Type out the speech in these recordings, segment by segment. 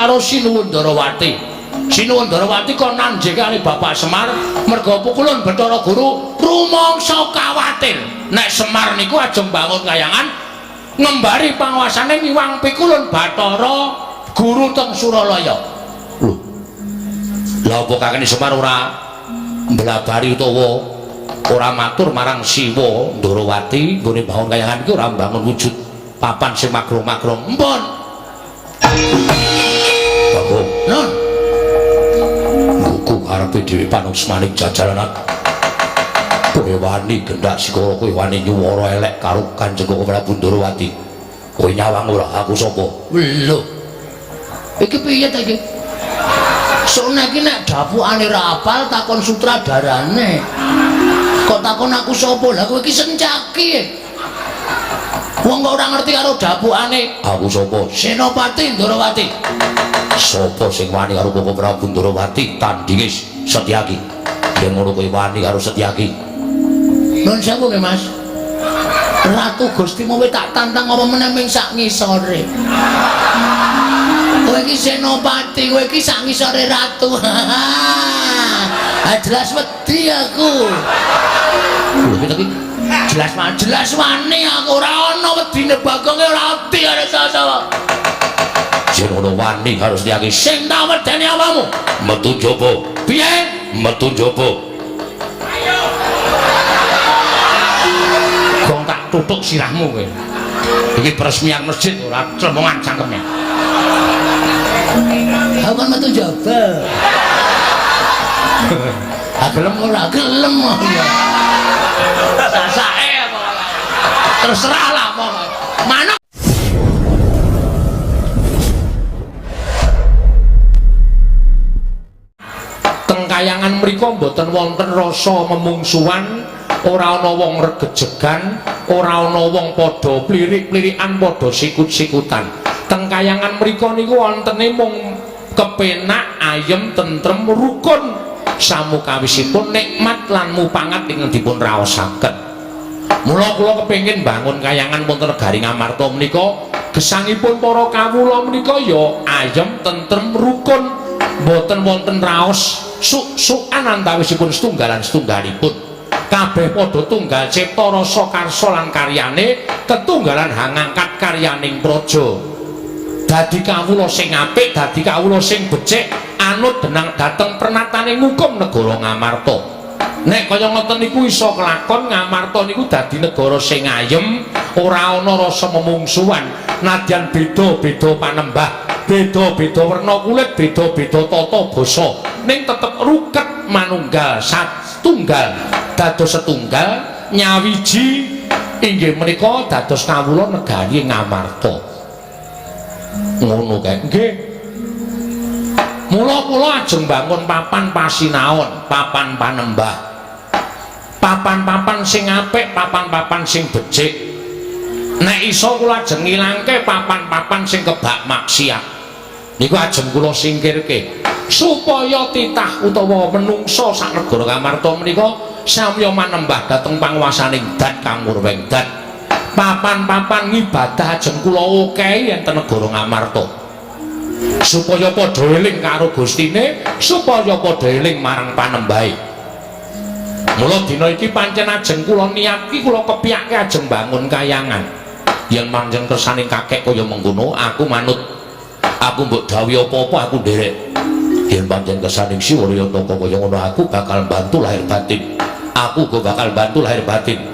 karo Sinuwun Ndarawati. Sinuwun Ndarawati kon nanjekane Bapak Semar merga pukulun Bathara Guru rumangsa kawatir. Nek Semar niku ajeng bangun kayangan ngembari panguasane ngiwang pikulun Bathara Guru teng Suralaya. Lho. Lha apa kakene Semar ora mblabari utawa ora matur marang Siwa Ndarawati nggone bangun kayangan iki ora mbangun wujud papan sing magrong-magrong. Empun. Bagong, non. Buku karepe dhewe panusmaning jajalanan. Kowe wani gendak sikara, kowe wani nyuwara elek karo Kanjeng Koko Prabu Ndarawati. Kowe nyawang ora aku sapa? Lho. Iki piye ta iki? Sone iki nek dapukane ra apal takon sutradarane. Kok takon aku sapa? Lah kowe iki sencaki. Wong kok ora ngerti karo dapukane. Aku sapa? Senopati Ndarawati. Sapa sing wani karo Koko Prabu Ndarawati tandinge Setyaki? Yen ngono kowe wani karo Setyaki. Nuwun sewu nggih, Mas. Ratu Gusti kowe tak tantang apa meneh ming sak ngisore. Kowe iki senopati, kowe iki sak ngisore ratu. Ah jelas wedi aku. Lho iki jelas jelas wani aku ora ana wedine Bagonge ora wedi karo sapa-sapa. Yen ngono wani karo Setyaki sing tak wedeni awakmu. Metu njaba. Piye? Metu njaba. Ayo. Gong tak tutuk sirahmu kowe. Iki peresmian masjid ora clemongan cangkeme. Aku kan metu njaba. Ah gelem ora gelem ya. Sasake pokoke. Terserah lah pokoke. Manuk teng kayangan mriku mboten wonten rasa memungsuhan, ora ana wong regejegan, ora ana wong padha plirik-plirikan, padha sikut-sikutan. Teng kayangan mriku niku wontene mung kepenak, ayem, tentrem, rukun samukawisipun nikmat lan mupangat ingkang dipun raosaken. Mula kula kepengin bangun kayangan wonten negari Ngamarta menika gesangipun para kawula menika ya ayem, tentrem, rukun, mboten wonten raos suk-sukan antawisipun setunggalan setunggalipun. Kabeh padha tunggal cipta rasa karsa lan karyane, tetunggalan hangangkat karyaning praja. Dadi kawula sing apik, dadi kawula sing becik, anut denang dhateng pernatane ngukum negara Ngamarta. Nek kaya ngoten niku iso kelakon Ngamarta niku dadi negara sing ayem, ora ana rasa memungsuhan, nadyan beda-beda panembah, beda-beda werna kulit, beda-beda tata basa, ning tetep ruket manunggal satunggal, dados setunggal nyawiji inggih menika dados kawula negari Ngamarta. Ngono kae. Nggih. Mula kula ajeng bangun papan pasinaon, papan panembah. Papan-papan sing apik, papan-papan sing becik. Nek iso kula ajeng ngilangke papan-papan sing kebak maksiat. Niku ajeng kula singkirke supaya titah utawa menungsa sak negara Ngamarta menika samya manembah dhateng panguwasaning Dat Kang Murweng Dat. Papan-papan ngibadah ajeng kula okehi enten negara Ngamarta. Supaya padha eling karo Gustine, supaya padha eling marang panembahe. Mula dina iki pancen ajeng kula niatki, kula kepiyake ajeng bangun kayangan. Yen pancen kersaning kakek kaya mengkono, aku manut. Aku mbok dawuhi apa-apa aku nderek. Yen pancen kersaning Siwa Yantaka kaya ngono, aku bakal bantu lahir batin. Aku uga bakal bantu lahir batin.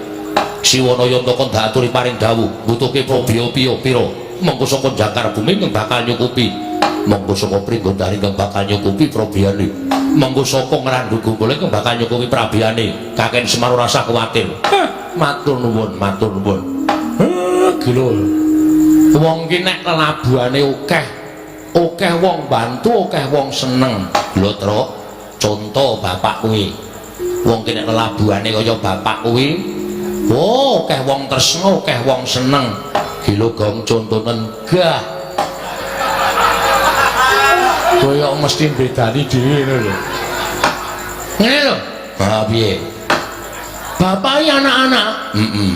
Siwana Yantaka ndak aturi paring dawuh, butuhke probya pira? Monggo saka jangkar bumi ingkang bakal nyukupi. Monggo saka Pringgondari ingkang bakal nyukupi probiyane. Monggo saka Ngrandu Gumpul ingkang bakal nyukupi prabiyane. Kakek Semar ora usah kuwatir. Matur nuwun, matur nuwun. Gila. Wong ki nek lelabuhane akeh, akeh wong bantu, akeh wong seneng. Lho, Truk, conto bapak kuwi. Wong ki nek lelabuhane kaya bapak kuwi, oh, akeh wong tresna, akeh wong seneng. Gila gong contonen gah. Kaya mesti bedani dhewe ngono lho. Ngene lho. Ha piye? Bapak anak-anak. Heeh.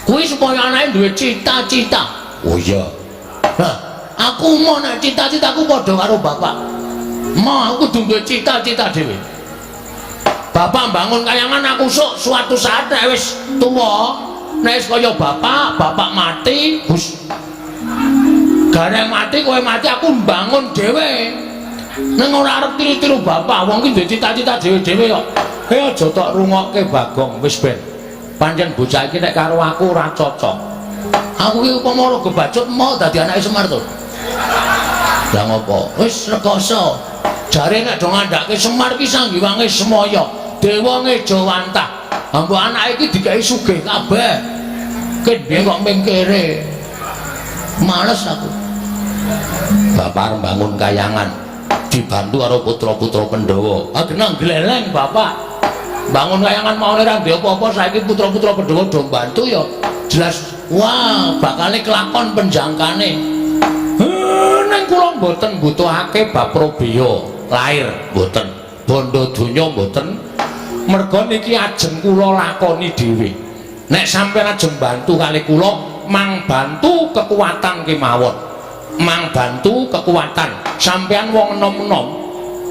Kuwi supaya anake duwe cita-cita. Oh iya. Nah, Aku mau nek cita-citaku padha karo bapak. Mau aku kudu duwe cita-cita dhewe. Bapak bangun kayangan, aku sok suatu saat nek wis tuwa, nek wis kaya bapak, bapak mati, Gus. Gareng mati, kowe mati, aku mbangun dhewe. Ning ora arep tiru-tiru bapak, wong ki duwe cita-cita dhewe-dhewe kok. Eh, aja tok rungokke, Bagong, wis ben. Pancen bocah iki nek karo aku ora cocok. Aku ki upama ora gebacut mau dadi anake Semar to. Lah ngopo? Wis rekoso. Jare nek do ngandhake Semar ki sanggiwange semaya, dewa ngejawantah. Mbok anake iki dikeki sugih kabeh. Ket biyen kok mingkire. Males aku. Bapak arep bangun kayangan dibantu karo putra-putra Pandhawa. Ah genah gleleng bapak. Bangun kayangan mau ora ndek apa-apa, saiki putra-putra Pandhawa do bantu ya jelas wah bakale kelakon penjangkane. Ning kula mboten mbutuhake bab probeya lair mboten, bondo donya mboten. Merga niki ajeng kula lakoni dhewe. Nek sampeyan ajeng bantu kali kula, mang bantu kekuatan kemawon. Mang bantu kekuatan. Sampeyan wong enom-enom.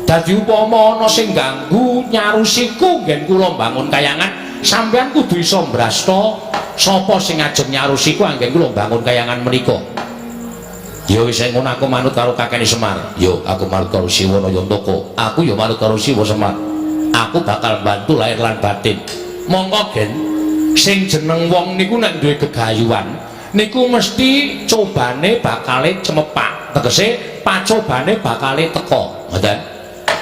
Dadi upama ana sing ganggu nyarusiku nggen kula mbangun kayangan, sampeyan kudu iso mbrasta sapa sing ajeng nyarusiku anggen kula mbangun kayangan menika. Ya wis ngono, aku manut karo kakene Semar. Yo aku manut karo Siwa Nayantaka. Aku ya manut karo Siwa Semar. Aku bakal bantu lahir lan batin. Monggo, Gen. Sing jeneng wong niku nek duwe gegayuhan niku mesti cobane bakale cemepak. Tegese pacobane bakale teka. Ngoten.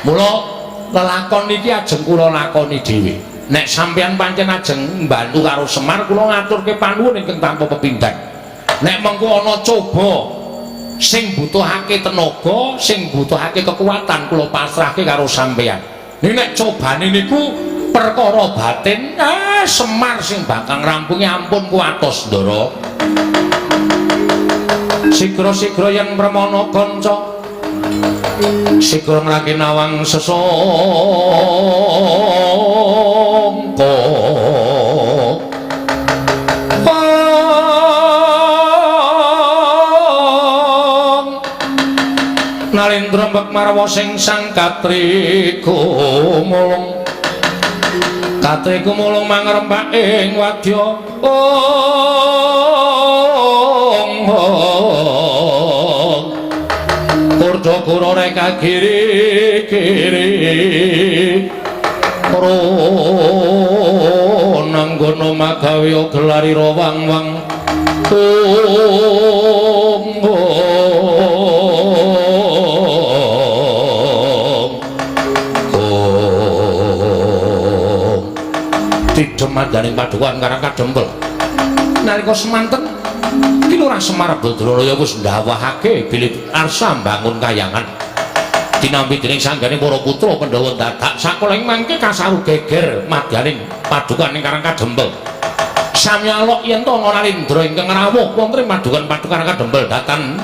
Mula lelakon niki ajeng kula lakoni dhewe. Nek sampeyan pancen ajeng mbantu karo Semar, kula ngaturke panuwun ingkang tanpa pepindhan. Nek mengko ana coba sing butuhake tenaga, sing butuhake kekuatan, kula pasrahke karo sampeyan. Ning nek cobane niku perkara batin, ah Semar sing bakal ngrampungi, ampun kuwatos, Ndara. Sigra-sigra yen premana kanca, sigra ngraki nawang sesangka. Nalendra mbek marwa sing sang katri gumulung, katri gumulung mangrempak ing wadya. Ong kurda kura reka kiri kiri nanggono magawe gelarira wang wang. Ong ong tidhem mandaning padukan Karang Kadempel. Nalika semanten Ki Lurah Semar Badranaya wis ndawahake bilih arsa mbangun kayangan. Tinampi dening sanggane para putra Pandhawa dadak sakoling mangke kasaru geger madyaning padukan ing Karang Kadempel. Samya alok yen to ana Nalendra ingkang rawuh wonten ing padukan Karang Kadempel datan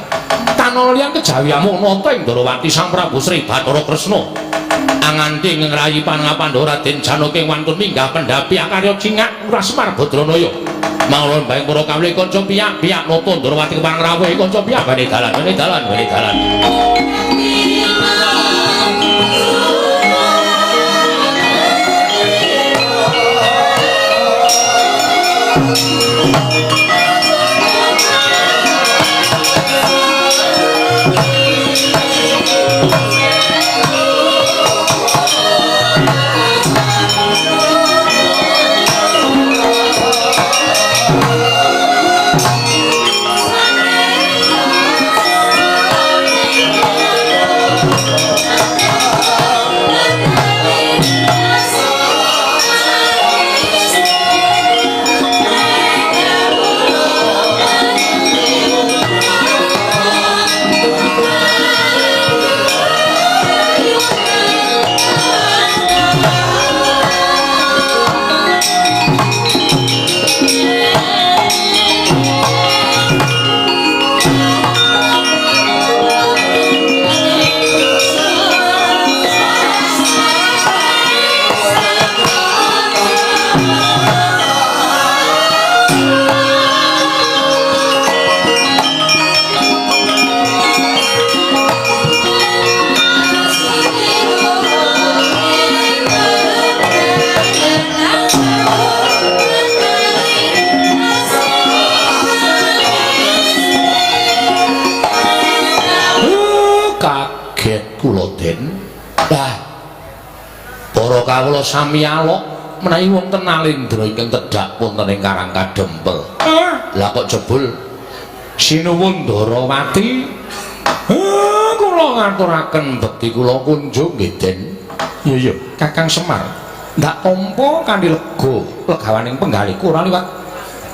tanah liyan kejawi amuk nata ing Ndorowati Sang Prabu Sri Bathara Kresna. Anganti ing ngrayi Pangapandawa Raden Janaka ing wantun minggah pendhapi akarya cingak Lurah Semar Badranaya. Mangulon bae para kawula kanca piyak-piyak nata Ndorowati kepareng rawuh kanca piyak bene dalan bene dalan bene dalan. Kaget kula, Den. Lah, para kawula sami alok menawi wonten Nalendra ingkang tedhak wonten ing Karang Kadempel. Lah kok jebul sinuwun Ndarawati? Kula ngaturaken bekti kula kunjung nggih, Den. Iya iya, Kakang Semar. Ndak tampa kanthi lega legawaning penggalihku ora liwat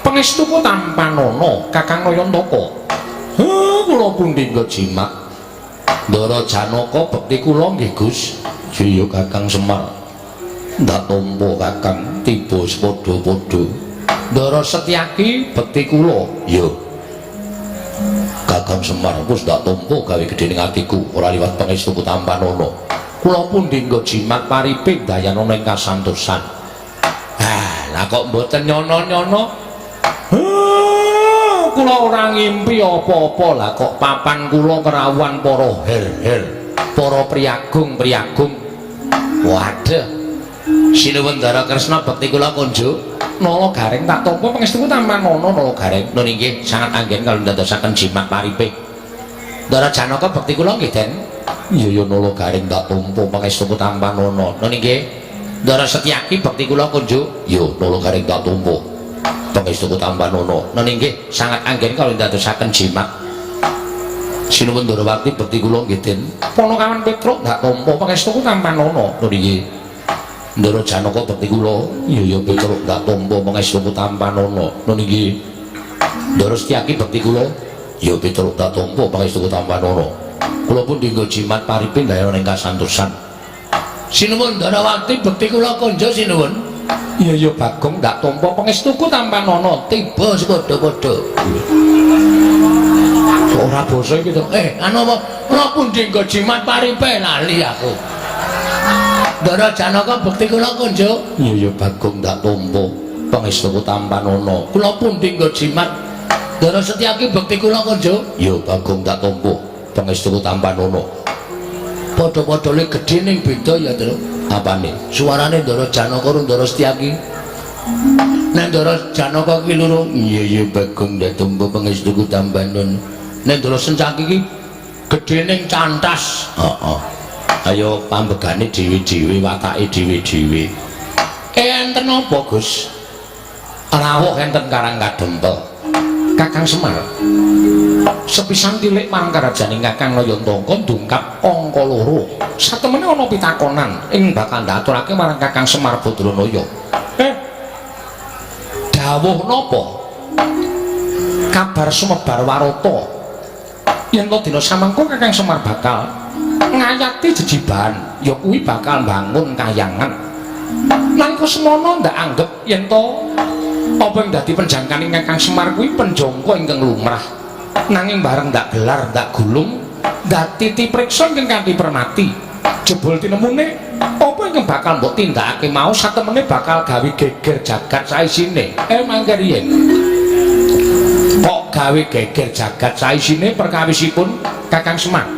pangestuku tampanana Kakang Nayantaka. Kula pundi jimat. Ndara Janaka bekti kula nggih, Gus. Iya Kakang Semar. Ndak tampa Kakang tiba sepadha-padha. Ndara Setyaki bekti kula. Iya. Kakang Semar wis ndak tampa gawe gedhe ning atiku ora liwat pangestuku tampanana. Kula pundi nggo jimat paripe dayanana ing kasantosan. Ah, lah kok mboten nyono-nyono? Kula ora ngimpi apa-apa, lah kok papan kula kerawuhan para her-her, para priyagung-priyagung. Waduh. Sinuwun Ndara Kresna bekti kula kunjuk. Nala Gareng tak tampa pangestuku tampanana Nala Gareng. Nun inggih sangat anggen kalau ndadosaken jimat paripe. Ndara Janaka bekti kula nggih, Den. Iya ya Nala Gareng tak tampa pangestuku tampanana. Nun inggih. Ndara Setyaki bekti kula kunjuk. Iya Nala Gareng tak tampa pangestuku tampanana. Nun inggih sangat anggen kalau ndadosaken jimat. Sinuwun Ndarawati bekti kula nggih, Den. Ponokawan Petruk tak tampa pangestuku tampanana. Nun inggih. Ndara Janaka bekti kula. Iya ya Petruk tak tampa pangestuku tampanana. Nun inggih. Ndara Setyaki bekti kula. Ya Petruk tak tampa pangestuku tampanana. Kula pun dinggo jimat paripe ndayana ing kasantosan. Sinuwun Ndarawati bekti kula konjo sinuwun. Iya ya Bagong ndak tampa pangestuku tampanana. Tiba sepadha-padha. Kok ora basa iki to? Anu apa? Kula pundi nggo jimat paripe lali aku. Ndara Janaka bekti kula kunjuk. Iya ya Bagong ndak tampa pangestuku tampanana. Kula pundi nggo jimat. Ndara Setyaki bekti kula kunjuk. Ya Bagong ndak tampa pangestuku tampanana. Padha-padha le gedhe ning beda ya, Tru. Apane? Suarane Ndara Janaka karo Ndara Setyaki. Nek Ndara Janaka ki loro, iya iya Bagong ndak tampa pangestuku tampanana. Nek Ndara Setyaki ki gedhe ning cantas. Heeh. Ayo pambegane dhewe-dhewe, watake dhewe-dhewe. Enten apa, Gus? Rawuh enten Karang Kadempel. Kakang Semar. Sepisan tilik marang karajaning Kakang Nayantaka ndungkap angka loro. Satemene ana pitakonan ing bakal ndaturake marang Kakang Semar Badranaya. Dawuh napa? Kabar sumebar warata yen to dina samangka Kakang Semar bakal ngayati jejibahan, ya kuwi bakal mbangun kayangan. Nalika semono ndak anggep yen to apa ing dadi penjangkaning Kakang Semar kuwi penjangka ingkang lumrah. Nanging bareng ndak gelar, ndak gulung, ndak titi priksa ingkang kanthi permati. Jebul tinemune apa ingkang bakal mbok tindakake mau satemene bakal gawe geger jagat saisine. Mangke riyen. Kok gawe geger jagat saisine perkawisipun Kakang Semar?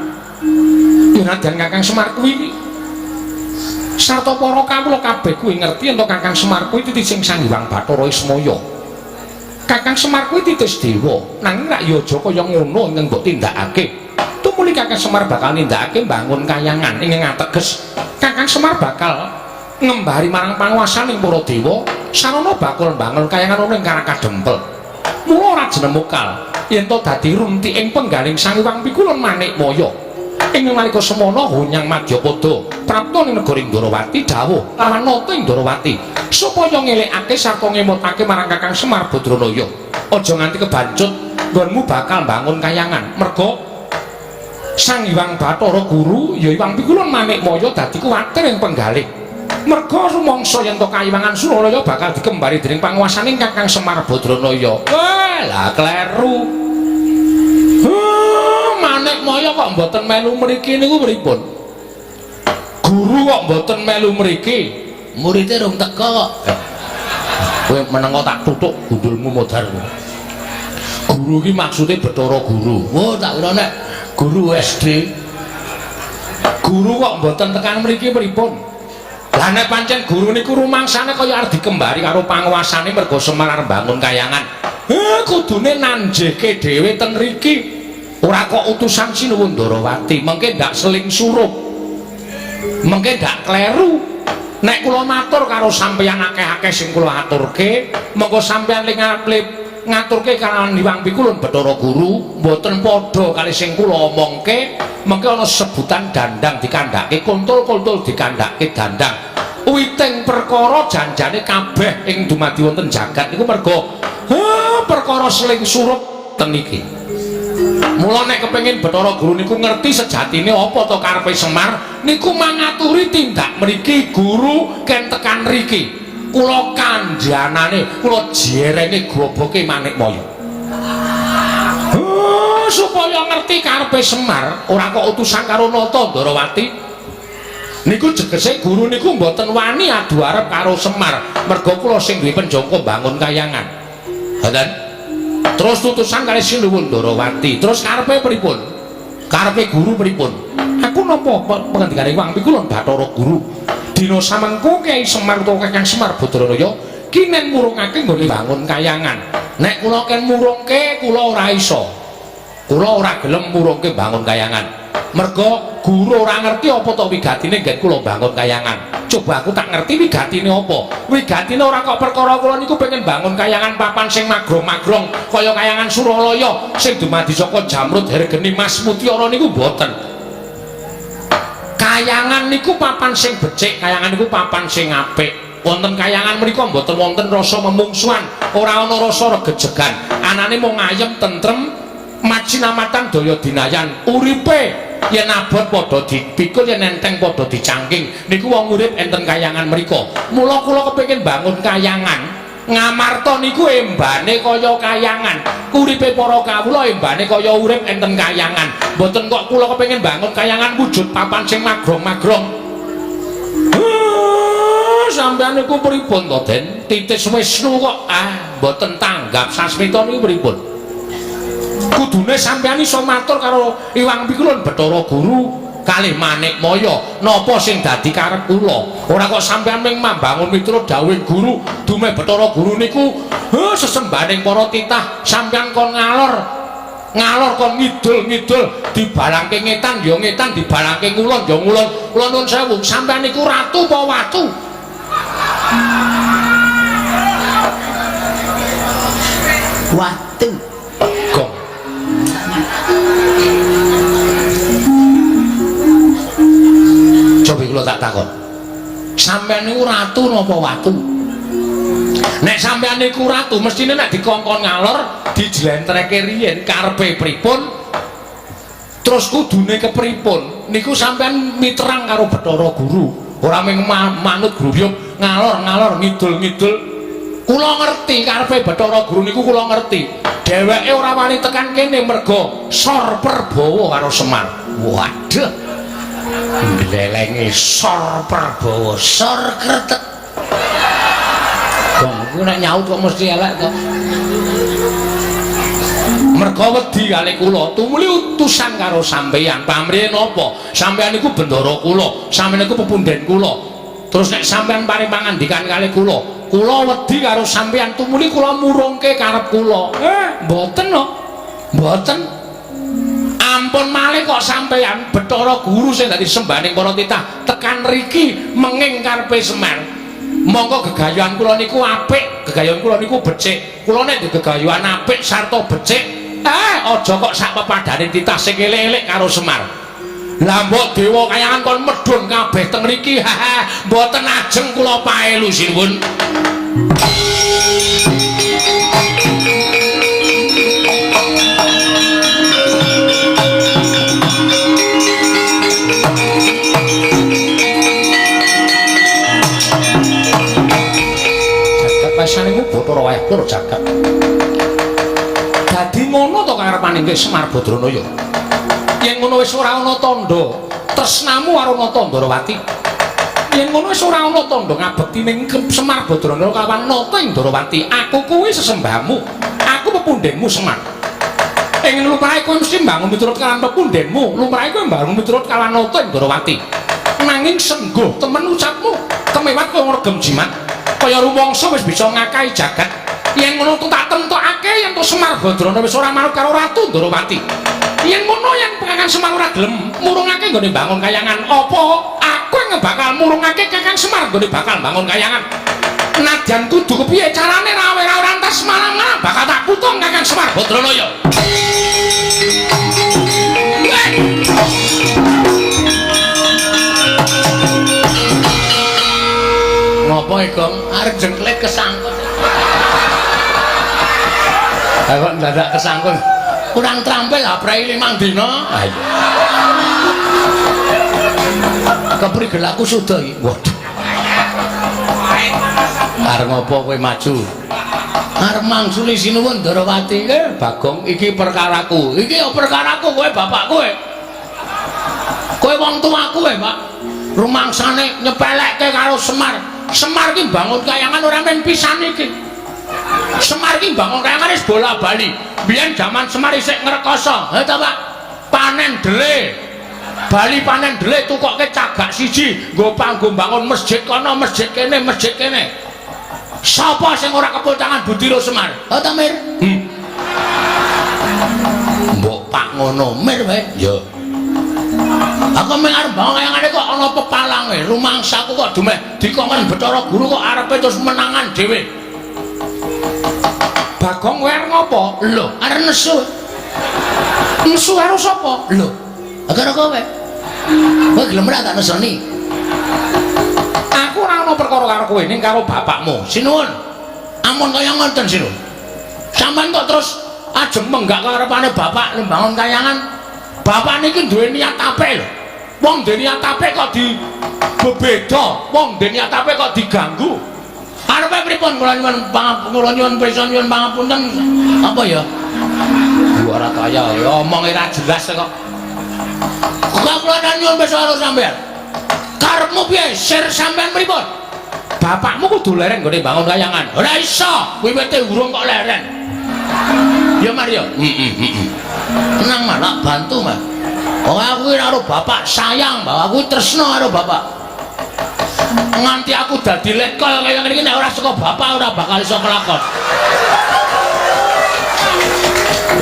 Yunadan Kakang Semar kuwi sarta para kawula kabeh kuwi ngerti yen Kakang Semar kuwi titising Sang Hyang Bathara Ismaya. Kakang Semar kuwi titis dewa, nanging rak ya aja kaya ngono ingkang mbok tindakake. Tumuli Kakang Semar bakal nindakake mbangun kayangan ingkang ateges Kakang Semar bakal ngembari marang panguwasaning para dewa sarana bakal mbangun kayangan ana ing Karang Kadempel. Mula ora jenemukal yen to dadi runtiking penggaling Sang Hyang Pikulun Manikmaya. Ing nalika semono Hunyang Madyapada prapta ning negara Ndrawati dawuh lawan nata Ndrawati supaya ngelekake sarta ngemutake marang Kakang Semar Badranaya. Aja nganti kebancut nggonmu bakal mbangun kayangan merga Sang Hyang Bathara Guru ya Hyang Pikulun Manikmaya dadi kuwatir ing penggalih. Merga rumangsa yen to kayiwangan Suralaya bakal dikembari dening panguwasaning Kakang Semar Badranaya. Wah, lah kleru. Manikmaya kok mboten melu mriki niku pripun? Guru kok mboten melu mriki? Murite rung teka kok. Kowe menengo tak tutuk gundulmu modar. Guru iki maksude Bathara Guru. Oh, tak kira nek guru SD. Guru kok mboten tekan mriki pripun? Lah nek pancen guru niku rumangsane kaya arep dikembari karo panguwasane merga Semar arep mbangun kayangan. Kudune nanjehke dhewe teng mriki. Ora kok utusan Sinuwun Ndarawati, mengke ndak seling surup. Mengke ndak kleru. Nek kula matur karo sampeyan akeh-akeh sing kula aturke, mengko sampeyan ling ngaturke kalawan Hyang Pikulun Bathara Guru mboten padha kali sing kula omongke, mengke ana sebutan dandang dikandhake kontol-kontol dikandhake dandang. Witing perkara janjane kabeh ing dumadi wonten jagat niku merga perkara seling surup ten iki. Mula nek kepengin Bathara Guru niku ngerti sejatine apa to karepe Semar niku mangaturi tindak mriki guru ken tekan riki. Kula kandhanane, kula jerenge groboke Manikmaya. Supaya ngerti karepe Semar, ora kok utusan karo Nata Ndarawati. Niku jegese guru niku mboten wani adu arep karo Semar, merga kula sing duwe penjangka bangun kayangan. Ngoten. Terus tutusan kali Sinuwun Ndarawati. Terus karepe pripun? Karepe guru pripun? Aku napa pangandikane Hyang Pikulun Bathara Guru. Dina samengko Kyai Semar utawa Kakang Semar Badranaya kinen murungake nggone bangun kayangan. Nek kula ken murungke kula ora iso. Kula ora gelem murungke bangun kayangan. Merga guru ora ngerti apa to wigatine nggen kula bangun kayangan. Coba aku tak ngerti wigatine apa. Wigatine ora kok perkara kula niku pengen bangun kayangan papan sing magrong-magrong kaya kayangan Suralaya sing dumadi saka jamrud hergeni mas mutiara niku mboten. Kayangan niku papan sing becik, kayangan niku papan sing apik. Wonten kayangan mriku mboten wonten rasa memungsuhan, ora ana rasa regejegan. Anane mung ayem tentrem, macinamatan daya dinayan. Uripe yen abot padha dipikul, yen enteng padha dicangking. Niku wong urip enten kayangan mriku. Mula kula kepengin bangun kayangan. Ngamarta niku embane kaya kayangan. Uripe para kawula embane kaya urip enten kayangan. Mboten kok kula kepengin bangun kayangan wujud papan sing magrong-magrong. Sampeyan niku pripun to, Den? Titis Wisnu kok mboten tanggap sasmita niku pripun? Kudune sampeyan iso matur karo Hyang Pikulun Bathara Guru kalih Manikmaya napa sing dadi karep kula. Ora kok sampeyan ming mambangun miturut dawuhing guru, dumeh Bathara Guru niku sesembahaning para titah, sampeyan kon ngalor ngalor kon ngidul-ngidul, dibalangke ngetan ya ngetan, dibalangke ngulon ya ngulon. Kula nuwun sewu, sampeyan niku ratu apa watu? Watu. Gong. Coba kula tak takon. Sampeyan niku ratu napa watu? Nek sampeyan niku ratu, mestine nek dikongkon ngalor dijlentreke riyin karepe pripun? Terus kudune kepripun? Niku sampeyan miterang karo Bathara Guru. Ora mung manut gruyuk ngalor-ngalor ngidul-ngidul. Kula ngerti karepe Bathara Guru niku kula ngerti. Dheweke ora wani tekan kene merga sor perbawa karo Semar. Waduh. Glelenge sor perbawa, sor kretek. Gong, kuwi nek nyaut kok mesti elek to. Merga wedi kali kula, tumuli utusan karo sampeyan. Pamrihe napa? Sampeyan niku bendara kula, sampeyan niku pepunden kula. Terus nek sampeyan paring pangandikan kali kula, kula wedi karo sampeyan, tumuli kula murungke karep kula. Mboten no. Mboten. Ampun malih kok sampeyan Bathara Guru sing dadi sembahaning para titah tekan riki menging karepe Semar. Monggo gegayuhan kula niku apik, gegayuhan kula niku becik. Kula nek gegayuhan apik sarta becik, aja kok sak pepadane titah sing elek-elek karo Semar. Lah mbok dewa kayangan kon medhun kabeh teng mriki, mboten ajeng kula paelu sinuwun. Jagat pasane ku Bathara wayah pura jagat. Dadi ngono to karepane nggih Semar Badranaya. Yen ngono wis ora ana tandha tresnamu karo Nata Ndarawati. Yen ngono wis ora ana tandha ngabekti ning Semar Badranaya kawan Nata ing Ndarawati. Aku kuwi sesembahmu. Aku pepundhenmu Semar. Ing lumrahe kowe mesti mbangun miturut kalawan pepundhenmu, lumrahe kowe mbangun miturut kalawan Nata ing Ndarawati. Nanging sengguh temen ucapmu, kemewat kowe ngregem jimat. Kaya rumangsa wis bisa ngakai jagat. Yen ngono tak tentokake yen to Semar Badranaya wis ora manut karo Ratu Ndarawati. Yen ngono, yen Kakang Semar ora gelem murungake nggone bangun kayangan, apa aku yang bakal murungake Kakang Semar nggone bakal bangun kayangan? Nadyan kudu kepiye carane, rawe-rawe rantas malang-malang bakal tak putung Kakang Semar Badranaya. Ngopo iki, Gong? Arep jengklet kesangkut. Ha kok ndadak kesangkut. Kurang terampil aprei 5 dina. Ah iya. Keprigel aku sudah iki. Waduh. Arep ngopo kowe maju? Arep mangsuli sinuwun Ndarawati. Bagong, iki perkaraku. Iki ya perkaraku, kowe bapak kowe. Kowe wong tuaku kowe, Pak. Rumangsane nyepelekke karo Semar. Semar ki bangun kayangan ora mung pisan iki. Semar ki bangun kayangan wis bola-bali. Biyen jaman Semar isih ngrekoso. Ha ta, Pak? Panen dele. Bali panen dele tukokke cagak siji nggo panggo bangun masjid kono, masjid kene, masjid kene. Sapa sing ora kepul tangan Budiro Semar? Ha ta, Mir? Mbok Pak ngono, Mir wae. Ya. Aku mung arep bangun kayangane kok ana pepalange, rumangsaku kok dumeh dikongkon Bathara Guru kok arepe terus menangan dhewe. Bagong, kowe arep ngopo? Lho, arep nesu. Nesu karo sapa? Lho, karo kowe. Kowe gelem ora tak nesoni? Aku ora ana perkara karo kowe, ning karo bapakmu. Sinuwun. Ampun kaya ngoten, sinuwun. Sampeyan kok terus ajeng menggak karepane bapak mbangun kayangan. Bapak niki duwe niat apik lho. Wong duwe niat apik kok di bebeda, wong duwe niat apik kok diganggu. Arepe pripun? Kula nyuwun kula nyuwun pirsa, nyuwun pangapunten. Apa ya? Ora kaya ya omong ora jelas kok. Kok kula nyuwun pirsa karo sampeyan. Karepmu piye? Sir sampeyan pripun? Bapakmu kudu leren nggone bangun kayangan. Ora iso, wiwite urung kok leren. Ya Mario. Heeh, heeh. Tenang mah, tak bantu mah. Wong aku ki karo bapak sayang, bapak aku tresno karo bapak. Nganti aku dadi letkol kaya ngene iki nek ora saka bapak ora bakal iso kelakon.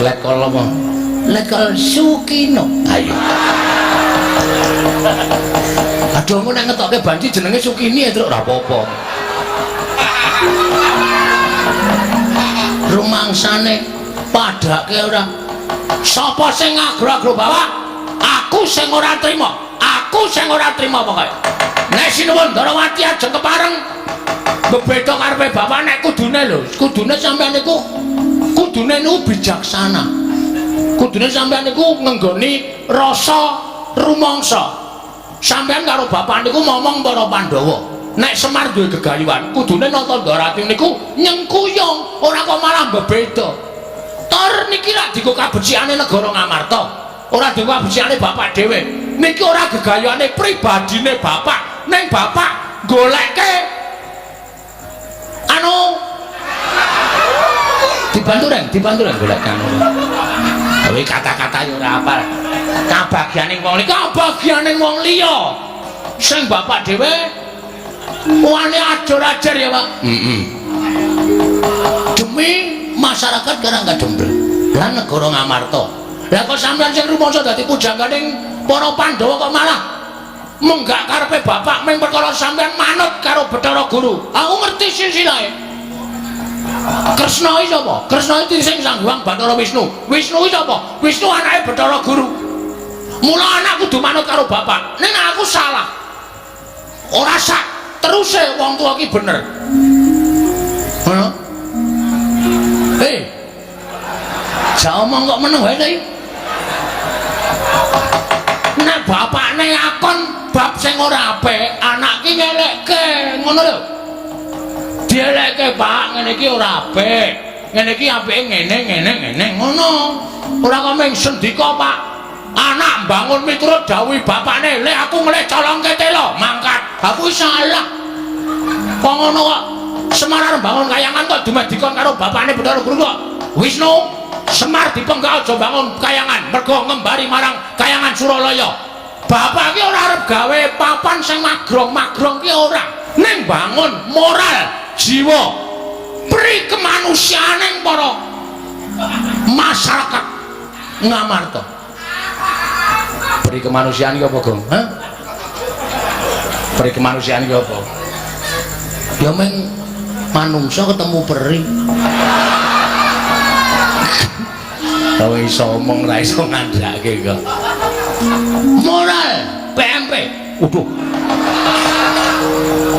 Letkol apa? Letkol Sukino. Ayo. Aduh, engko nek ngetokke banci jenenge Sukini ya, Truk, Ora apa-apa. Rumangsane padake ora. Sapa sing ngagro-agro bapak? Aku sing ora trima. Aku sing ora trima pokoke. Nek sinuwun Ndarawati ajeng kepareng bebeda karepe bapak, nek kudune lho, kudune sampeyan niku kudune niku bijaksana. Kudune sampeyan niku ngenggoni rasa rumangsa. Sampeyan karo bapak niku momong para Pandhawa. Nek Semar duwe gegayuhan, kudune nata Ndarawati niku nyengkuyung, ora kok malah bebeda. Tor niki lak dienggo kabecikane negara Ngamarta. Ora dienggo kabecikane bapak dhewe. Niki ora gegayuhane pribadine bapak, ning bapak goleke anu dibantu reng, dibantu reng golek anu. Kowe kata-kata yo ora apal. Kabagyane wong liya, Kabagyane wong liya. Sing bapak dhewe wani ajur-ajar ya, Pak. Heeh. Demi masyarakat Karang Kadembreng lan negara Ngamarta. Lah kok sampeyan sing rumangsa dadi pujangganing para Pandhawa kok malah menggak karepe bapak ming perkara sampeyan manut karo Bathara Guru. Aku ngerti silsilahe. Kresna iki sapa? Kresna iki sing Sang Hyang Bathara Wisnu. Wisnu iki sapa? Wisnu anake Bathara Guru. Mula anak kudu manut karo bapak. Ning aku salah. Ora sak teruse wong tuwa ki bener. Ngono. Hei. Jak omong kok meneng wae ta iki? Nek bapakne akon bab sing ora apik, anak ki ngelekke, ngono lho. Dielekke, Pak, ngene iki ora apik. Ngene iki apike ngene ngene ngene ngono. Ora kok mung sendika, Pak. Anak bangun miturut dawuh bapakne, "Le aku ngelih colongke telo, mangkat." Aku salah. Kok ngono kok Semar arep bangun kayangan kok dumeh dikon karo bapakne Bathara Guru kok. Wisnu, Semar dipenggak aja bangun kayangan mergo ngembari marang kayangan Suralaya. Bapak ki ora arep gawe papan sing magrong-magrong ki ora. Ning bangun moral, jiwa, pri kemanusiaaning para masyarakat Ngamarta. Peri kemanusiaan iki apa, Gong? Hah? Peri kemanusiaan iki apa? Ya meng manungsa ketemu peri. Kowe iso omong ra iso ngandhake kok. Moral PMP. Waduh.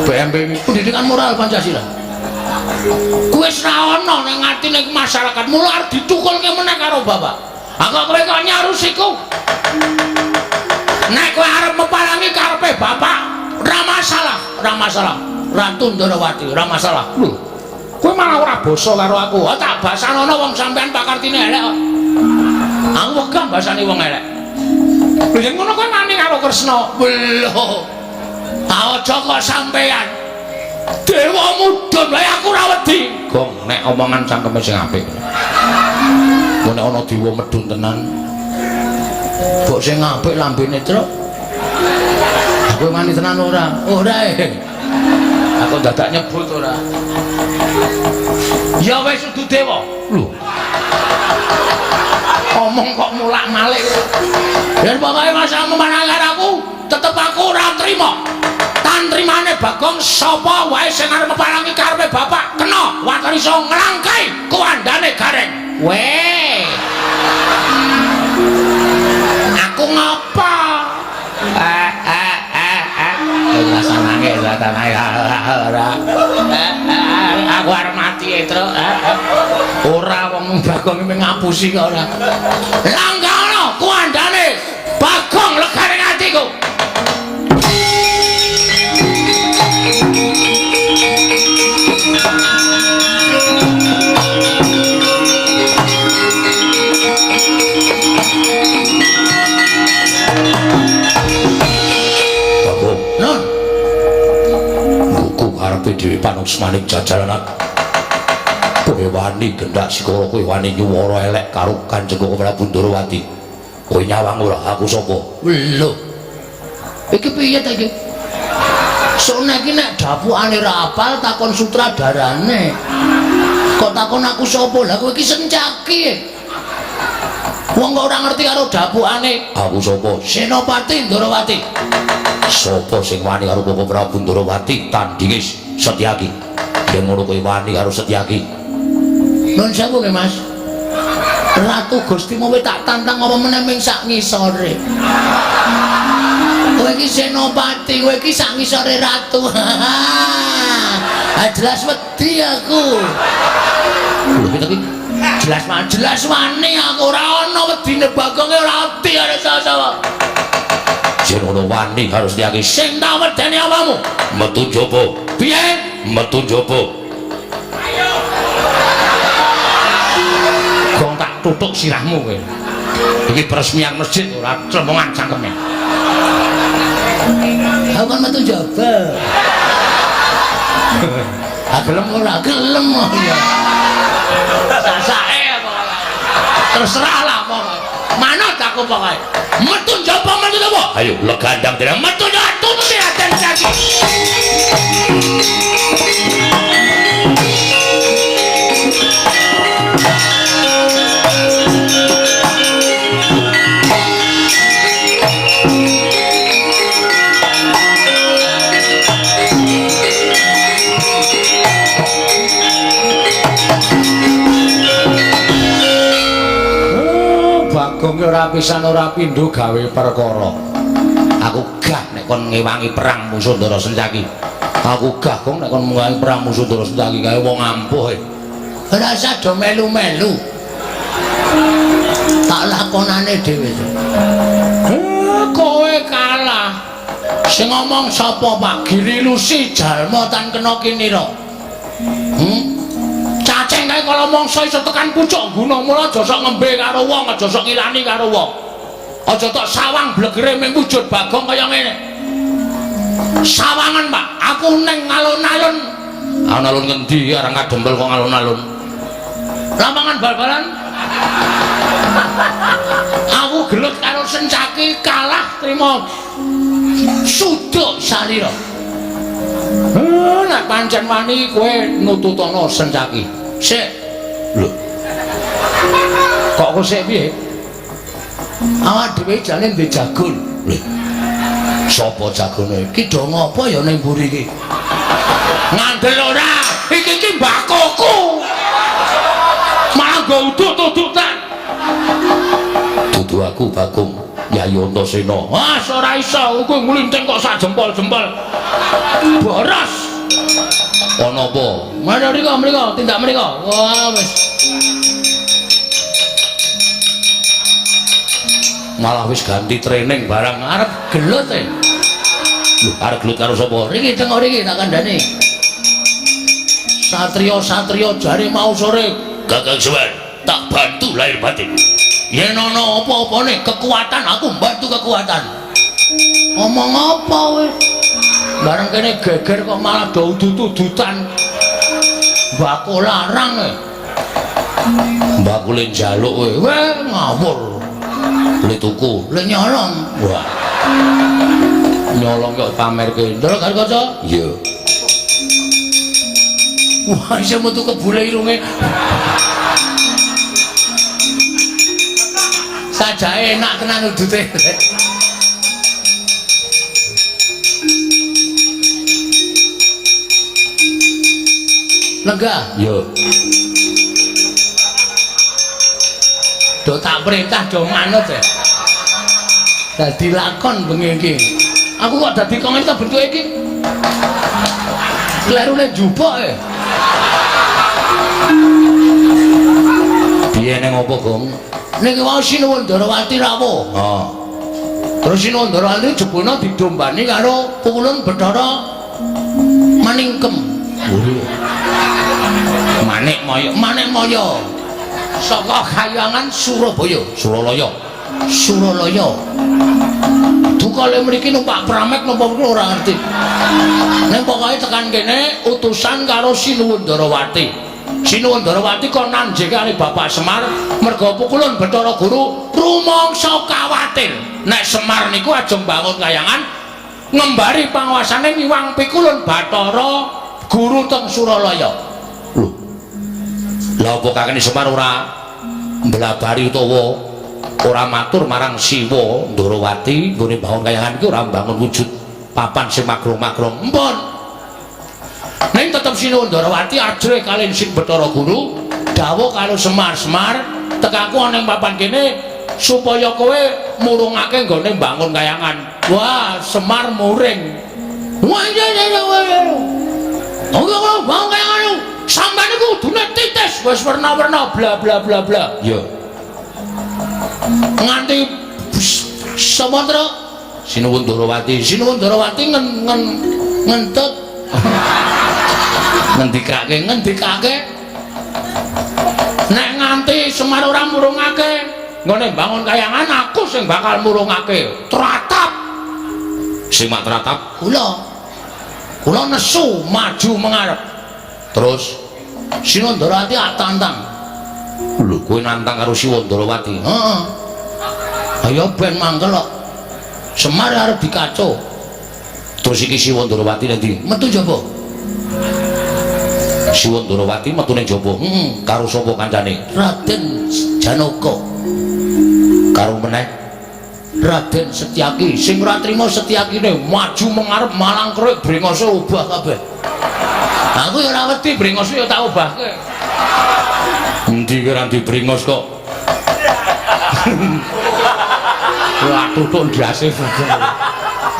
PMP pendidikan moral Pancasila. Kuwi wis ra ono ning atine masyarakat, mula arep ditukulke meneh karo bapak. Aku kowe kok nyarusiku. Nek kowe arep meparangi karepe bapak, ora masalah, ora masalah. Ratu Ndorowati, ora masalah. Lho, kowe malah ora basa karo aku. Oh, tak basanono wong sampean pakartine elek kok. Aku wegah basane wong elek. Lho yen ngono kowe wani karo Kresna. Lho. Aja kok sampean. Dewa mudhun wae aku ora wedi. Gong, nek omongan cangkeme sing apik. Kok nek ana dewa medhun tenan. Mbok sing apik lambene, Truk. Aku wani tenan ora? Ora e. Aku dadak nyebut ora. Ya wis udu dewa. Lho. Omong kok mulak-malik. Yen pokoke masalah memanang karo aku, tetep aku ora trima. Tantrimane Bagong sapa wae sing arep meparangi karepe bapak kena waton iso nglangkai kuwandane Gareng. Weh. Aku ngapa? Eh eh eh eh. Rasa nangis, rasa nangis ora. Aku arep mati, Truk. Ora wong Bagong iki ngapusi kok ora. Langgaono kuwandane Bagong legane atiku. Bagong, Nun, buku karepe dhewe panuksmaning jajaranan. Kowe wani gendak sikara, kowe wani nyuwara elek karo Kanjeng Prabu Ndorowati. Kowe nyawang ora aku sapa? Lho. Iki piye ta iki? Sone iki nek dapukane ra apal takon sutradarane. Kok takon aku sapa? Lah kowe iki Sencaki. Wong kok ora ngerti karo dapukane. Aku sapa? Senopati Ndorowati. Sapa sing wani karo Koko Prabu Ndorowati tandinge Setyaki? Yen ngono kowe wani karo Setyaki. Nuwun sewu nggih, Mas. Ratu Gusti kowe tak tantang apa meneh ming sak ngisore. Kowe iki Senopati, kowe iki sak ngisore ratu. Ah jelas wedi aku. Lho iki jelas jelas wani aku ora ana wedine Bagonge ora wedi karo sapa-sapa. Yen ngono wani karo Setyaki. Sing tak wedeni apamu? Metu njaba. Piye? Metu njaba. Gong tak tutuk sirahmu kowe. Iki peresmian masjid ora clemongan cangkeme. Aku kan metu njaba. Ah gelem ora gelem ya. Sasake pokoke. Terserah lah pokoke. Manut aku pokoke. Metu njaba metu njaba. Ayo legandang dhewe metu njaba tututi Raden Setyaki. Bagong ora pisan ora pindho gawe perkara. Aku gah nek kon ngewangi perang musuh Ndara Sencaki. Aku gah kong nek kon ngewangi perang musuh Ndara Sencaki kae wong ampuh e. Ora usah do melu-melu. Tak lakonane dhewe. Kowe kalah. Sing ngomong sapa Pak? Giri Lusi jalma tan kena kinira. Cacing kae kala mangsa iso tekan pucuk guna, mula aja sok ngembe karo wong, aja sok ngilani karo wong. Aja tok sawang blegere ming wujud Bagong kaya ngene. Sawangan Pak, aku ning alun-alun. Alun-alun ngendi arang kadempel kok alun-alun? Lapangan bal-balan. Aku gelut karo Sencaki kalah trima suduk salira. Nek pancen wani kowe nututana Sencaki. Sik. Lho. Kok kok sik piye? Awak dhewe jane ndek jagon. Lho. Sapa jagone? Iki do ngopo ya ning mburi iki? Ngandel ora? Iki iki mbakoku. Malah nggo udut-udutan. Dudu aku Bagong Yayi Antasena. Wah, ora iso, kowe nglinting kok sak jempol-jempol. Boros. Ana apa? Mana mriko mriko, tindak mriko. Wah, wis. Malah wis ganti training barang arep gelut e. Lho, arep gelut karo sapa? Riki tengok riki tak kandhani. Satria-satria jare mau sore, Kakang Semar, tak bantu lahir batin. Yen ana apa-apane kekuatan aku bantu kekuatan. Omong apa kowe? Bareng kene geger kok malah do udut-udutan. Mbako larang e. Mbako le njaluk kowe. Weh ngawur. Le tuku, le nyolong. Wah. Nyolong kok pamerke. Ndelok karo kaca? Iya. Wah, iso metu kebule irunge. Sajake enak tenan udute. Lenggah. Yo. Do tak perintah do manut ya. Dadi lakon bengi iki. Aku kok dadi kok ngene ta bentuke iki. Klerune njupuk e. Piye ning opo, Gong? Niki wau Sinuwun Ndarawati rawuh. Heeh. Terus Sinuwun Ndarawati jebulna didombani karo Pukulun Bathara Maningkem. Manik Maya, Manik Maya. Saka Kayangan Surabaya, Suralaya. Suralaya. Duka le mriki numpak pramek napa ora ngerti. Ning pokoke tekan kene utusan karo Sinuwun Ndarawati. Sinuwun Ndarawati kon nanjeke karo Bapak Semar merga Pukulun Bathara Guru rumangsa kawatir. Nek Semar niku ajeng bangun kayangan ngembari panguasane ngiwang Pikulun Bathara Guru teng Suralaya. Lho. Lha apa kakene Semar ora mblabari utawa ora matur marang Siwa Ndarawati nggone bangun kayangan iki ora mbangun wujud papan sing magrong-magrong. Empun. Ning tetep Sinuwun Ndarawati ajrih kaliyan Sing Bathara Guru dawuh karo Semar-Semar tekaku ana ing papan kene supaya kowe murungake nggone mbangun kayangan. Wah, Semar muring. Wah iya iya iya. Oke, bangun kayangan. Sampeyan iku kudune titis wis werna-werna bla bla bla bla. Iya. Nganti Sumatera Sinuwun Ndarawati, Sinuwun Ndarawati ngentut. Ngendikake, ngendikake. Nek nganti Semar ora murungake nggone bangun kayangan aku sing bakal murungake. Tratap. Sing mak tratap kula. Kula nesu maju mengarep. Terus Sinuwun Ndarawati tantang. Lho, kowe nantang karo Sinuwun Ndarawati? Heeh. Ayo ben mangkel kok. Semar arep dikaco. Terus iki Sinuwun Ndarawati nanti metu jaba. Sinuwun Ndarawati metu ning jaba. Heeh, karo sapa kancane? Raden Janaka. Karo meneh Raden Setyaki. Sing ora trima Setyakine maju mengarep malang krek brengose obah kabeh. Aku ya ora wedi brengose ya tak obahke. Endi ki ora dibrengos kok. Wah tutuk ndase.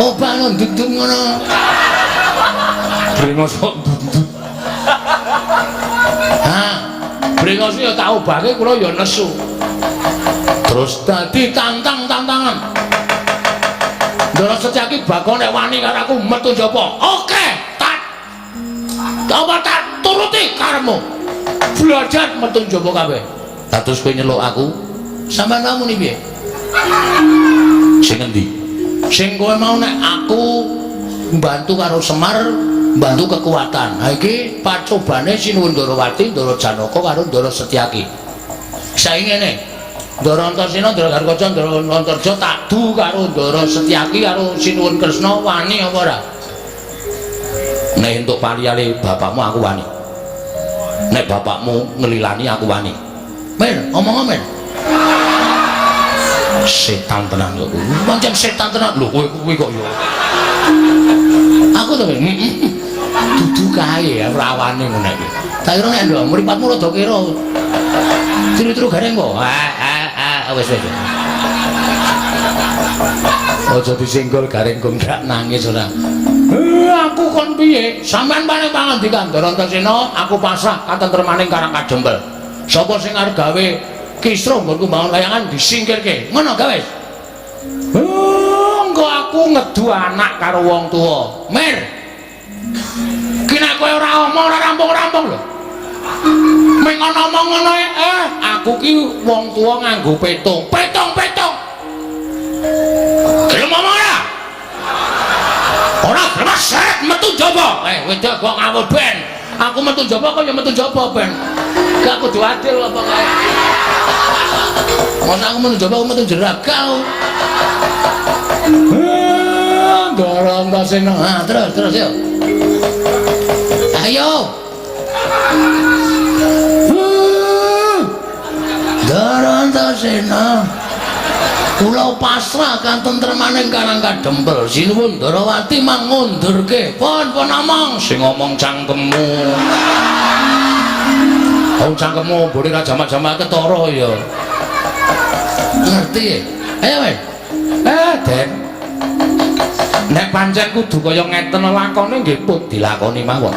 Obah ngono ndudut ngono. Brengos kok ndudut. Ha, brengose ya tak obahke kula ya nesu. Terus dadi tantang-tantangan. Ndara Setyaki bakal nek wani karo aku metu njaba. Oke, tak apa tak turuti karepmu. Belajar metu njaba kabeh. Lah terus kowe nyeluk aku, sampean muni piye? Sing endi? Sing kowe mau nek aku mbantu karo Semar, mbantu kekuatan. Ha iki pacobane Sinuwun Ndarawati, Ndara Janaka karo Ndara Setyaki. Saiki ngene. Ndara Antasena, Ndara Garkaca, Ndara Antarja tak du karo Ndara Setyaki karo Sinuwun Kresna wani apa ora? Nek entuk pariyale bapakmu aku wani. Nek bapakmu ngelilani aku wani. Mir, omong men. Setan tenan kok. Pancen setan tenan. Lho kowe kuwi kok ya. Aku to dudu kae ya rawane ngono iki. Tak kira nek ndok mripatmu rada kira. Tiru-tiru gareng kok. Ah wis wis. Aja disenggol gareng kok ndak nangis ora. Aku kon piye? Sampeyan paling pangandikan Ndara Antasena, aku pasrah katentremaning Karang Kadempel. Sapa sing arep gawe kisruh nggonku mbangun layangan disingkirke. Ngono gawe. Engko aku ngedu anak karo wong tuwa. Mir. Ki nek kowe ora omong ora rampung-rampung lho. Ming ana omong ngono aku ki wong tuwa nganggo petung. Petung-petung. Gelem omong ora? Ora gelem seret metu njaba. Wedok kok ngawur ben. Aku metu njaba kok ya metu njaba ben. Gak kudu adil apa kae. Masa aku metu njaba aku metu jeragal. Ndara Antasena. Ha, terus terus yo. Ayo. Ndara Antasena. Kula pasrah katentremaning Karang Kadempel. Sinuwun Ndarawati mangundurke. Pun pun omong sing ngomong cangkemmu. Wong cangkemmu mbone ra jamak-jamak ketara ya. Ngerti? Ayo weh. Den. Nek pancen kudu kaya ngeten lakone nggih pun dilakoni mawon.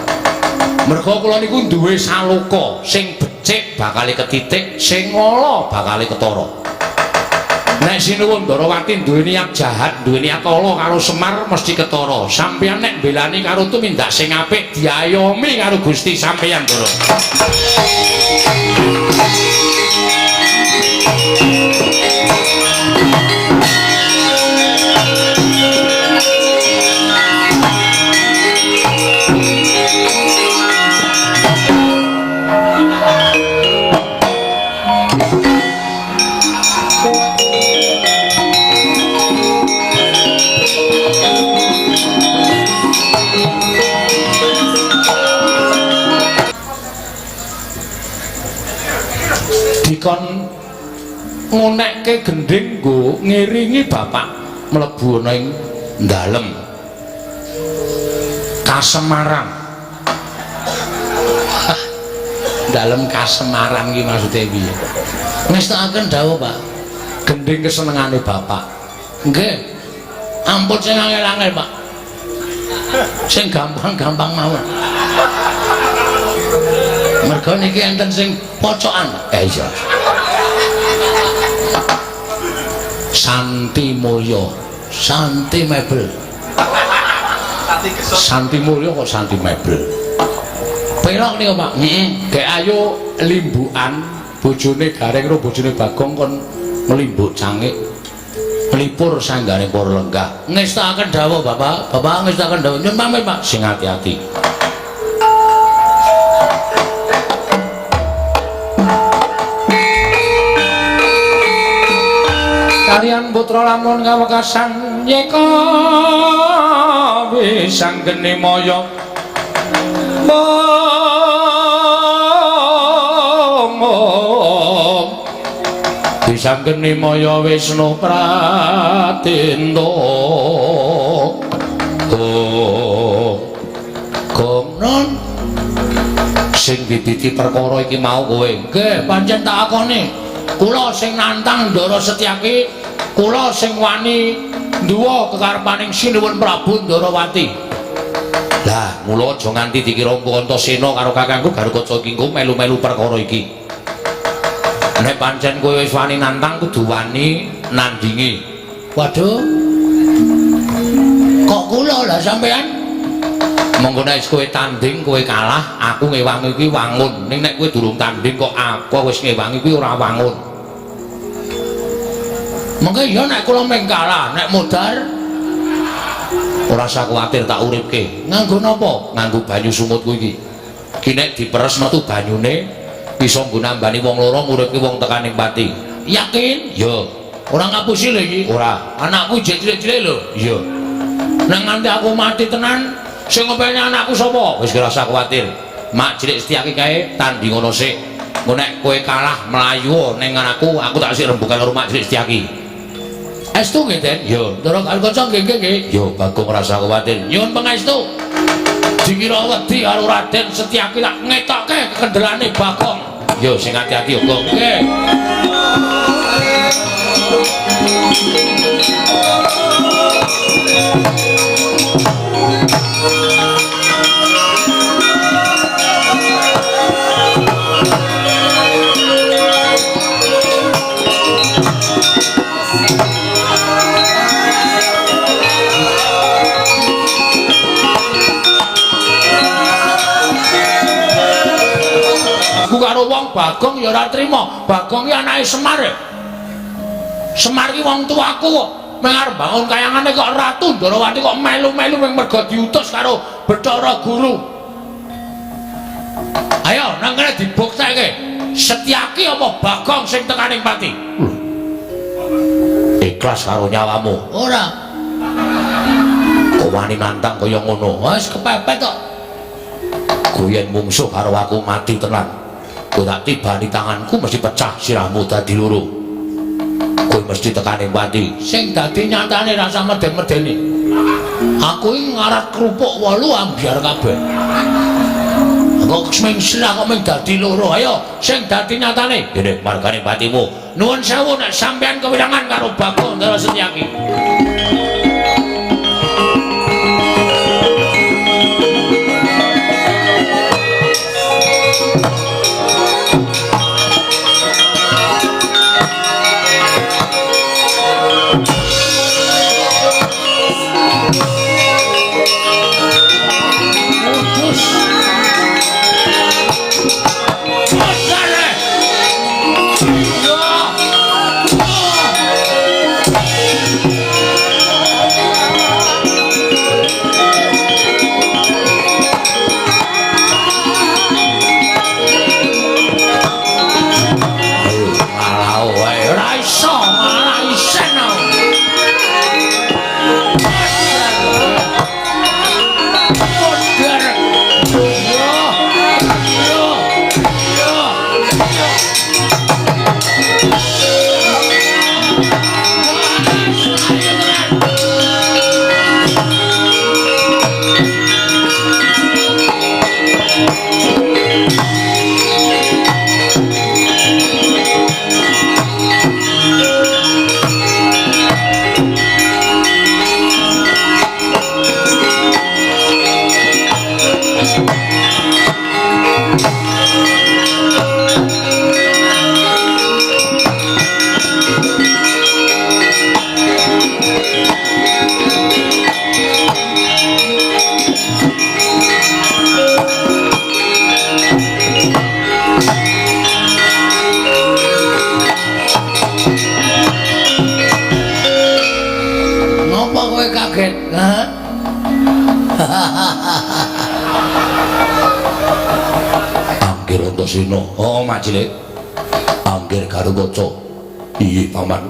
Merga kula niku duwe saloka sing becik bakale ketitik, sing ala bakale ketara. Nek Sinuwun Ndarawati duwe niat jahat, duwe niat ala karo Semar mesti ketara. Sampeyan nek mbelani karo tumindak sing apik diayomi karo Gusti sampeyan, Ndara. Dikon ngunekke gendhing nggo ngiringi bapak mlebu ana ing dalem Kasemaran. Dalem Kasemaran iki maksude piye? Ngestakaken dawuh, Pak. Gendhing kesenengane bapak. Nggih. Ampun sing angel-angel, Pak. Sing gampang-gampang mawon. Mergo niki enten sing pocokan. Iya. Santi Mulya, Santi Mebel. Santi Mulya kok Santi Mebel. Pelok niku, Pak. Heeh. Gek ayo limbukan bojone Gareng karo bojone Bagong kon mlimbuk cangik. Nglipur sanggane para lenggah. Ngestakaken dawuh, Bapak. Bapak ngestakaken dawuh. Nyun pamit, Pak. Sing ati-ati. Kalian putra lamun kawekasan yeka wisanggeni maya wisanggeni maya Wisnu Pratento. Gong non sing bibiti perkara iki mau kowe. Nggih, pancen tak akoni. Kula sing nantang Ndara Setyaki, kula sing wani nduwa kekarepaning Sinuwun Prabu Ndarawati. Lah, mula aja nganti dikira Antasena karo kakangku Garukaca iki engko melu-melu perkara iki. Nek pancen kowe wis wani nantang kudu wani nandingi. Waduh. Kok kula lah sampean? Monggo nek kowe tanding kowe kalah, aku ngewangi kuwi wangun. Ning nek kowe durung tanding kok aku wis ngewangi kuwi ora wangun. Mengke ya nek kula meng kalah, nek modar ora usah kuwatir tak uripke. Nganggo napa? Nganggo banyu sumutku iki. Ki nek diperes metu banyune bisa nggo nambani wong loro nguripke wong tekaning pati. Yakin? Ya. Ora ngapusi lho iki. Ora. Anakku jek cilik-cilik lho. Iya. Nek nganti aku mati tenan, sing ngopeni anakku sapa? Wis ora usah kuwatir. Mak cilik Setyaki kae tanding ngono sik. Engko nek kowe kalah mlayu ning anakku, aku tak sik rembugan karo Mak cilik Setyaki. Estu nggih, Den? Yo, Ndara Garukaca nggih nggih nggih. Yo, Bagong rasa kuwatir. Nyuwun pangestu. Dikira wedi karo Raden Setyaki tak ngetokke kekendelane Bagong. Yo, sing ati-ati yo, Gong. Nggih. Aku karo wong Bagong ya ora trima. Bagong ki anake Semar. Semar ki wong tuaku kok. Meng arep bangun kayangane kok Ratu Ndorowati kok melu-melu meng merga diutus karo Bathara Guru. Ayo nang kene dibuktekke. Setyaki apa Bagong sing tekaning pati? Ikhlas karo nyawamu. Ora. Kok wani nantang kaya ngono? Wis kepepet kok. Kowe yen mungsuh karo aku mati tenan. Kowe tak tibani tanganku mesti pecah sirahmu dadi loro. Kowe mesti tekane pati. Sing dadi nyatane rasa meden-medeni. Aku iki ngarat kerupuk 8 ambyar kabeh. Kok ming sirah kok ming dadi loro. Ayo sing dadi nyatane. Ngene margane patimu. Nuwun sewu nek sampean kewirangan karo Bagong Ndara Setyaki. Anggir Antasena. Oh, Mak Cilik. Anggir Garukaca. Iya, Paman.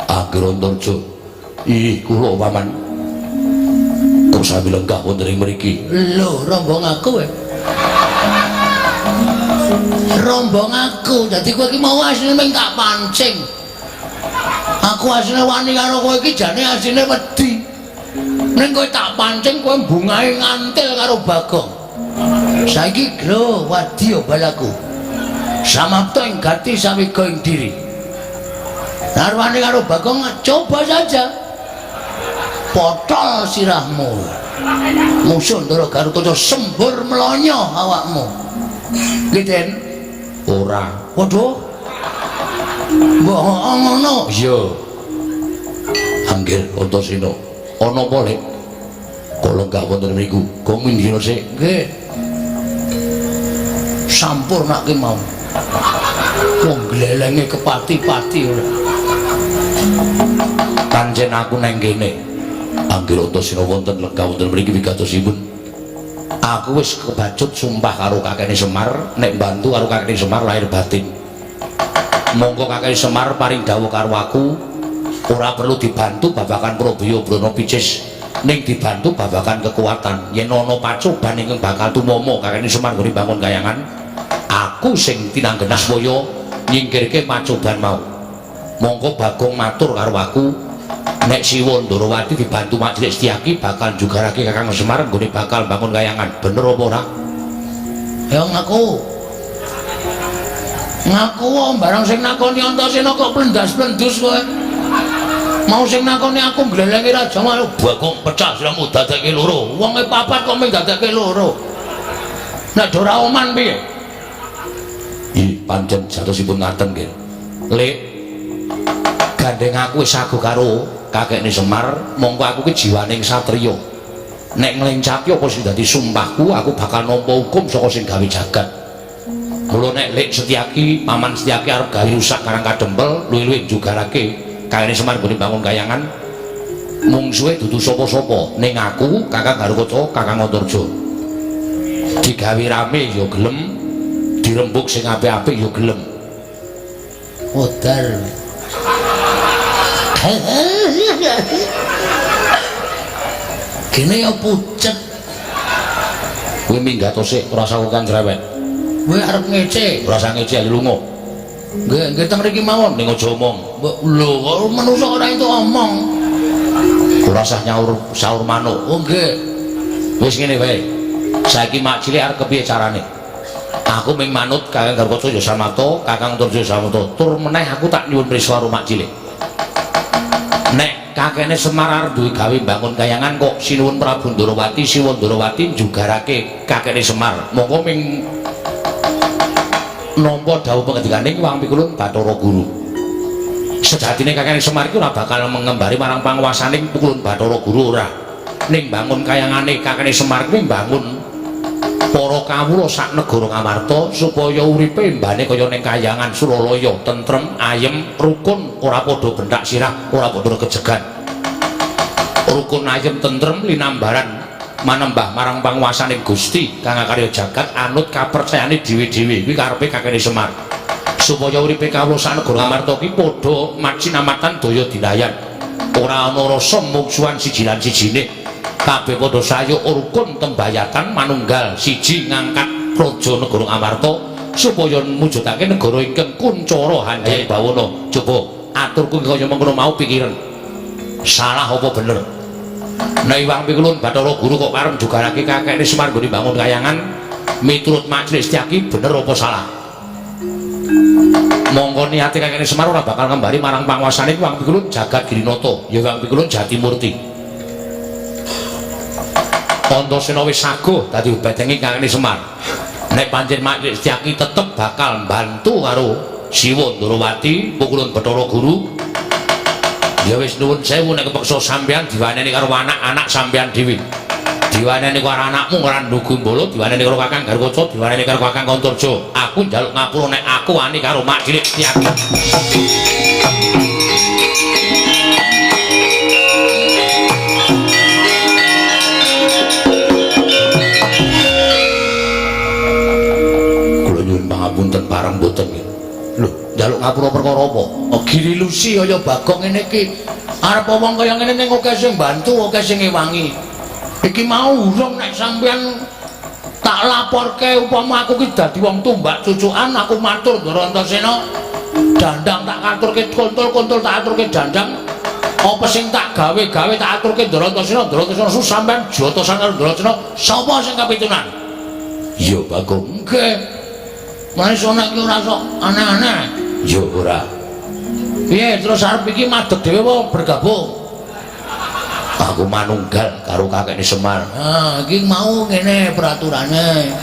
Anggir Antarja. Iya, kula Paman. Kok sami lenggah wonten ing mriki? Lho, rombong aku. Rombong aku. Dadi kowe iki mau asline mung tak pancing. Aku asline wani karo kowe iki jane asline wedi. Ning kowe tak pancing kowe bungahe ngantil karo Bagong. Saiki lho wadya balaku. Samapta ing gati sawiga ing diri. Narwane karo Bagong coba saja. Potol sirahmu. Musuh Ndara Garukaca sembur mlonyo awakmu. Nggih, Den. Ora. Waduh. Mbok ngono. Iya. Anggir Antasena. Ana apa, Lek? Kok lenggah wonten mriku? Kok mindhira sik? Nggih. Sampur nak ki mau. Wong glelenge kepati-pati ora. Pancen aku nang kene. Anggir Antasena wonten lenggah wonten mriki wigatosipun. Aku wis kebacut sumpah karo kakene Semar nek mbantu karo kakene Semar lahir batin. Monggo kakene Semar paring dawuh karo aku. Ora perlu dibantu babagan Probaya Brana Picis, ning dibantu babagan kekuatan. Yen ana pacoban ingkang bakal tumama kakene Semar nggone bangun kayangan, aku sing tinanggenah supaya nyingkirke pacoban mau. Monggo Bagong matur karo aku, Nek Siwa Ndarawati dibantu Mak Cilik Setyaki bakal njugarake Kakang Semar nggone bakal bangun kayangan. Bener apa ora? Ya ngaku. Ngaku wae barang sing nakoni Antasena kok plendas-plendus kowe. Mau sing nakoni aku nglelengi raja mau Bagong pecah sliramu dadekke loro. Wonge papat kok mung dadekke loro. Nek ora oman piye? Ih, pancen jatosipun ngaten nggih. Lek gandeng aku wis sago karo kakekne Semar, mongko aku ki jiwaning satriya. Nek nglencaki apa sing dadi sumpahku, aku bakal nampa hukum saka sing gawe jagat. Mula nek Lek Setyaki, Paman Setyaki arep gawe rusak Karang Kadempel, luwih-luwih njugarake kakekne Semar nggone bangun kayangan, mungsuhe dudu sapa-sapa ning aku, Kakang Garukaca, Kakang Antarja. Digawe rame ya gelem, dirembug sing apik-apik ya gelem. Modar. Gene ya pucet. Kowe minggat sik, ora usah kokan cerewet. Kowe arep ngece, ora usah ngece lunga. Nggih, nggih teng mriki mawon. Ning aja omong. Lho, kok manungsa ora entuk omong. Ora usah nyaur saur manuk. Oh nggih. Wis ngene wae. Saiki Mak Cilik arep kepiye carane? Aku ming manut Kakang Garukaca ya Samata, Kakang Antarja Samata. Tur meneh aku tak nyuwun prisa karo Mak Cilik. Nek kakekne Semar arep duwe gawe bangun kayangan kok Sinuwun Prabu Ndarawati, Siwa Ndarawati njugarake kakekne Semar. Monggo ming nampa dawuh pangendikaning Wang Pikulun Bathara Guru. Sejatine kakekne Semar iki ora bakal mengembari marang panguwasaning Pikulun Bathara Guru ora. Ning bangun kayangane kakekne Semar kuwi mbangun para kawula sak negara Ngamarta supaya uripe mbane kaya ning kayangan Suralaya, tentrem, ayem, rukun, ora padha benthak sirah, ora padha kejegan. Rukun, ayem, tentrem linambaran manembah marang panguwasaning Gusti kang akarya jagat anut kapercayane dhewe-dhewe. Kuwi karepe kakekne Semar. Supaya uripe kawula sak negara Ngamarta ki padha macinamatan daya dinayan. Ora ana rasa mungsuhan siji lan sijine. Kabeh padha sayuk rukun tembayatan manunggal siji ngangkat praja negara Ngamarta supaya mujudake negara ingkang kuncara handayani bawana. Coba aturku kaya mengkono mau pikiran. Salah apa bener? Nek Iwang Pikulun Bathara Guru kok karep njugarake kakekne Semar nggone bangun kayangan miturut Mak Cilik Setyaki bener apa salah? Mongko niate kakekne Semar ora bakal ngembari marang panguwasane Iwang Pikulun Jagat Girinata, ya Iwang Pikulun Jatimurti. Antasena wis saguh dadi bedenge kakekne Semar. Nek pancen Mak Cilik Setyaki tetep bakal mbantu karo Siwa Ndarawati Pikulun Bathara Guru. Ya wis nuwun sewu nek kepeksa sampeyan diwaneni karo anak-anak sampeyan dhewe. Diwaneni karo anakmu Randhu Gumbala, diwaneni karo Kakang Garukaca, diwaneni karo Kakang Antarja. Aku njaluk ngapura nek aku wani karo Mak Cilik Setyaki. Kula nyuwun pangapunten pareng mboten nggih. Lho, njaluk ngapura perkara apa? Oh, Giri Lusi kaya Bagong ngene iki. Arep wong kaya ngene ning akeh sing bantu, akeh sing ngewangi. Iki mau urung nek sampeyan tak laporke upama aku ki dadi wong tumbak cucukan, aku matur Ndara Antasena. Dandang tak aturke kontol-kontol tak aturke dandang. Apa sing tak gawe-gawe tak aturke Ndara Antasena, Ndara Antasena su sampeyan jotosan karo Ndara Antasena, sapa sing kapitunan? Iya, Bagong. Nggih. Manis ana iki ora sok aneh-aneh. Ya ora. Piye terus arep iki madeg dhewe apa bergabung? Aku manunggal karo kakekne Semar. Nah, iki mau ngene peraturane.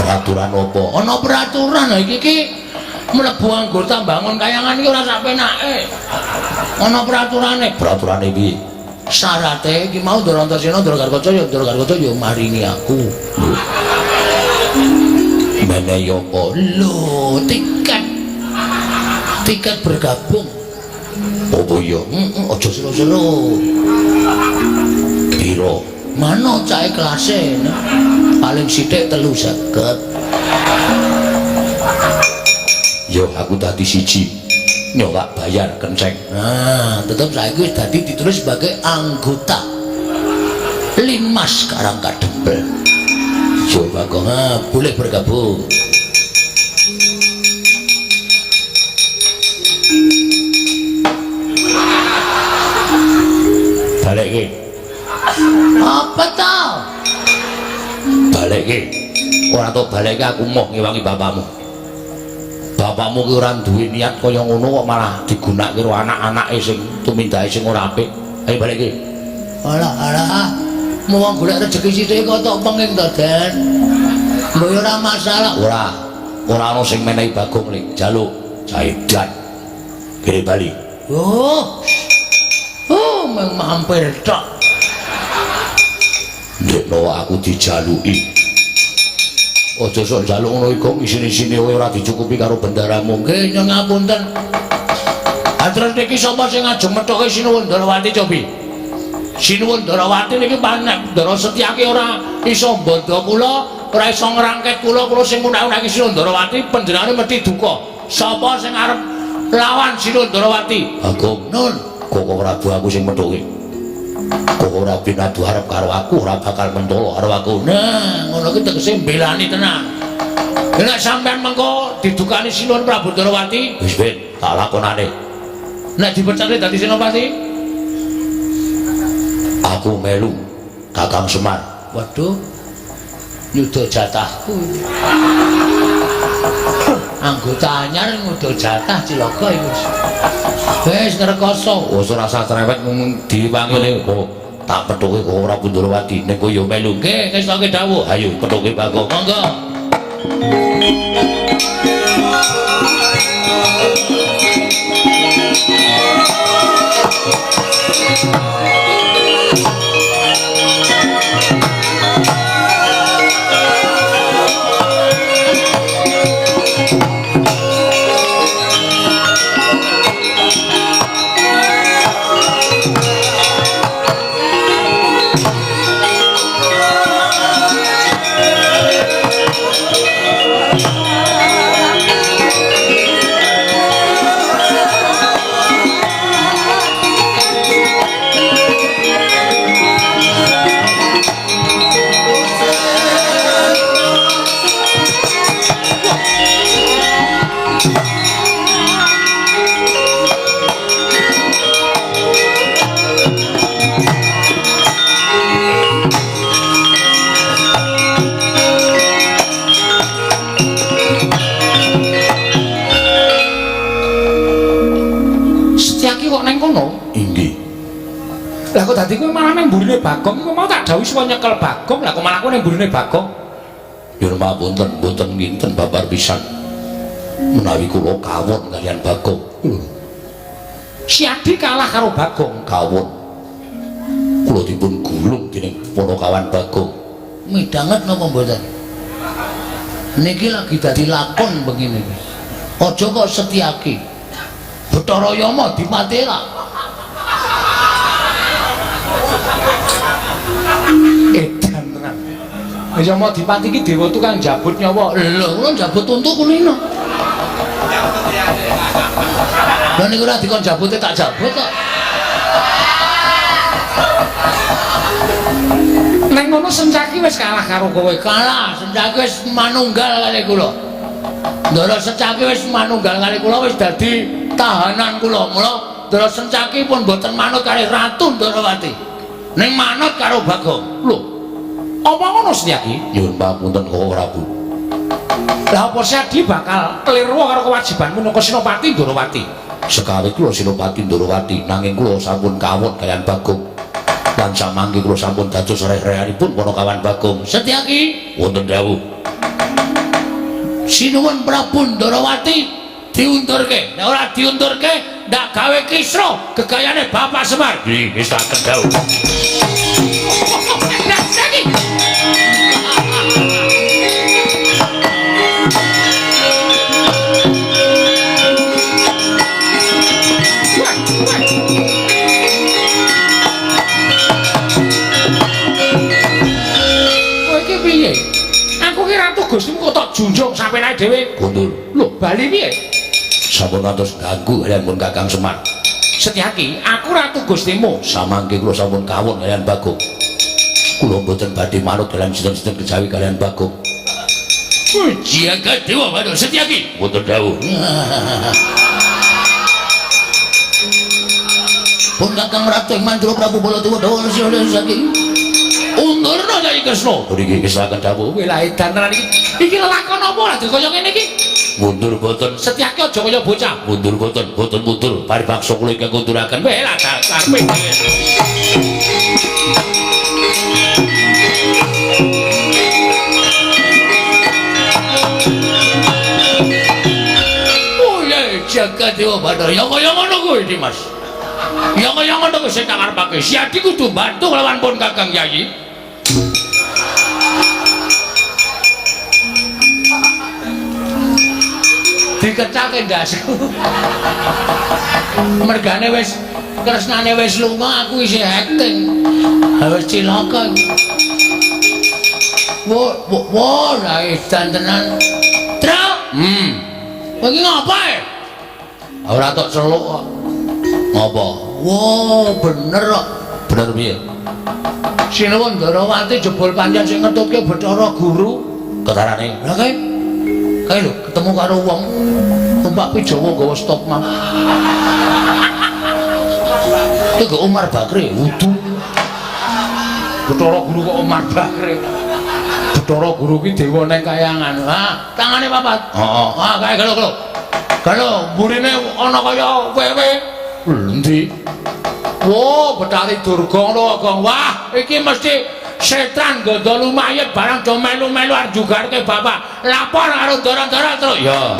Peraturan apa? Ana peraturan lha iki iki mlebu anggota bangun kayangan iki ora sak penake. Ana peraturane. Peraturane piye? Syarate iki mau Ndara Antasena, Ndara Garukaca ya Ndara Garukaca ya maringi aku. Menehi apa? Lho, tiket. Tiket bergabung. Apa ya? Heeh, aja seru-seru. Piro? Mano cahe kelase. Paling sithik 350. Yo aku dadi siji. Yo tak bayar kenceng. Nah, tetep saiki wis dadi ditulis sebagai anggota Linmas Karang Kadempel. Yo Bagong, boleh bergabung. Balekke. Apa to? Balekke. Ora tok balekke aku moh ngewangi bapakmu. Bapakmu ki ora duwe niat kaya ngono kok malah digunakake karo anak-anake sing tumindake sing ora apik. Ayo balekke. Alah alah. Mau golek rejeki sithik kok tok penging to, Den. Mbok ora masalah. Ora. Ora ana sing menehi Bagong lik jaluk jaedan. Kene bali. Oh. Oh, mung mampir tok. Ndekno aku dijaluki. Aja sok njaluk ngono iku isin-isine kowe ora dicukupi karo bendaramu. Nggih, nyuwun ngapunten. Ha terus niki sapa sing ajeng methuke Sinuwun Ndarawati cobi? Sinuwun Ndarawati niki panek Ndara Setyaki ora iso mbandha kula, ora iso ngrangket kula, kula sing ngunak-unaki Sinuwun Ndarawati panjenengane mesti duka. Sapa sing arep lawan Sinuwun Ndarawati? Bagong. Nun, Koko Prabu aku sing methuke. Koko Prabu adu arep karo aku ora bakal mentolo karo aku. Nah, ngono ki tegese mbelani tenan. Nek sampean mengko didukani Sinuwun Prabu Ndarawati, wis ben tak lakonane. Nek dipecate dadi senopati, aku melu Kakang Semar. Waduh. Nyuda jatahku. Anggota anyar nyuda jatah cilaka iku. Wis ngrekoso. Wis ora usah cerewet mung diwangi kok tak pethuke kok Prabu Ndarawati ning kowe yo melu. Nggih, ngestoke dawuh. Ayo pethuke Bagong. Monggo. Setyaki kok neng kono? Inggih. Lah kok dadi kowe malah nang mburine Bagong iku mau tak dawuhi supaya nyekel Bagong, lah kok malah kowe nang mburine Bagong? Nyuwun pamunten, mboten nginten babar pisan. Menawi kula kawon kaliyan Bagong. Lho. Si Adi kalah karo Bagong, kawon. Kula dipun gulung dening Panakawan Bagong. Midanget napa mboten? Niki lagi dadi lakon begini. Aja kok Setyaki. Bathara Yama dipatela. Edan tenan. Yama dipati iki dewa tukang jabut nyawa. Lho, kula jabut untu kulino. Lah niku ora dikon jabute tak jabut kok. Neng ngono Sencaki wis kalah karo kowe. Kalah, Sencaki wis manunggal kali kula. Ndara Sencaki wis manunggal kali kula wis dadi tahanan kula. Mula Ndara Sencaki pun mboten manut kali Ratu Ndarawati. Ning manut karo Bagong. Lho. Apa ngono Setyaki? Nyuwun pamunten Koko Prabu. Lah apa Setyaki bakal klirwa karo kewajibanmu minangka Senopati Ndarawati? Sekawe kula Senopati Ndarawati nanging kula sampun kawon kaliyan Bagong. Lan samangke kula sampun dados reh-rehanipun Panakawan Bagong. Setyaki, wonten dawuh. Sinuwun Prabu Ndarawati diundurke. Nek ora diundurke, ndak gawe kisruh gegayane Bapak Semar. Nggih, wis tak dawuh. Lah saiki Gustimu kok tok junjung sampe nae dhewe. Kundur. Lho, bali piye? Sampun ngantos ganggu kaliyan pun Kakang Semar. Setyaki, aku ratu Gustimu. Samangke kula sampun kawon kaliyan Bagong. Kula mboten badhe manut kaliyan sinten-sinten kejawi kaliyan Bagong. Jaga dewa Bathara Setyaki. Mboten dawuh. Pun Kakang Ratu Mandura Prabu Baladewa Dawa saking Undurna Kyai Kresna. Niki kesalaken dawuh wilahedan tenan iki. Iki lelakon apa ora kaya ngene iki? Mundur boten. Setyake aja kaya bocah. Mundur boten, boten mundur. Paribaksa kula ingkang kunduraken. Weh lah karepe. Oh ya jaga dewa Bathara. Ya kaya ngono kuwi Dimas. Ya kaya ngono kuwi sing tak karepake. Siadi kudu bantu kelawan pun Kakang Yayi. Dikecake ndasku. Mergane wis kresnane wis lunga aku isih acting. Ha wis cilaka iki. Wo wo ra edan tenan. Truk. Kowe iki ngapa e? Ora tok celuk kok. Ngapa? Wo, bener kok. Bener piye? Sinuwun Ndarawati jebul pancen sing ngetutke Bathara Guru. Ketarane. Lah kae. Kae lho ketemu karo wong numpak Jawa nggawa stokma. Iku Umar Bakri wudu. Bathara Guru kok Umar Bakri. Bathara Guru ki dewa ning kayangan. Ha, tangane papat. Heeh. Ha, kae gelo-gelo. Gelo mburine ana kaya wewe. Endi? Wo, Bathari Durga ngono kok. Wah, iki mesti setan gondo lumayet barang do melu-melu arep jugarke bapak. Lapor karo ndara-ndara terus. Ya.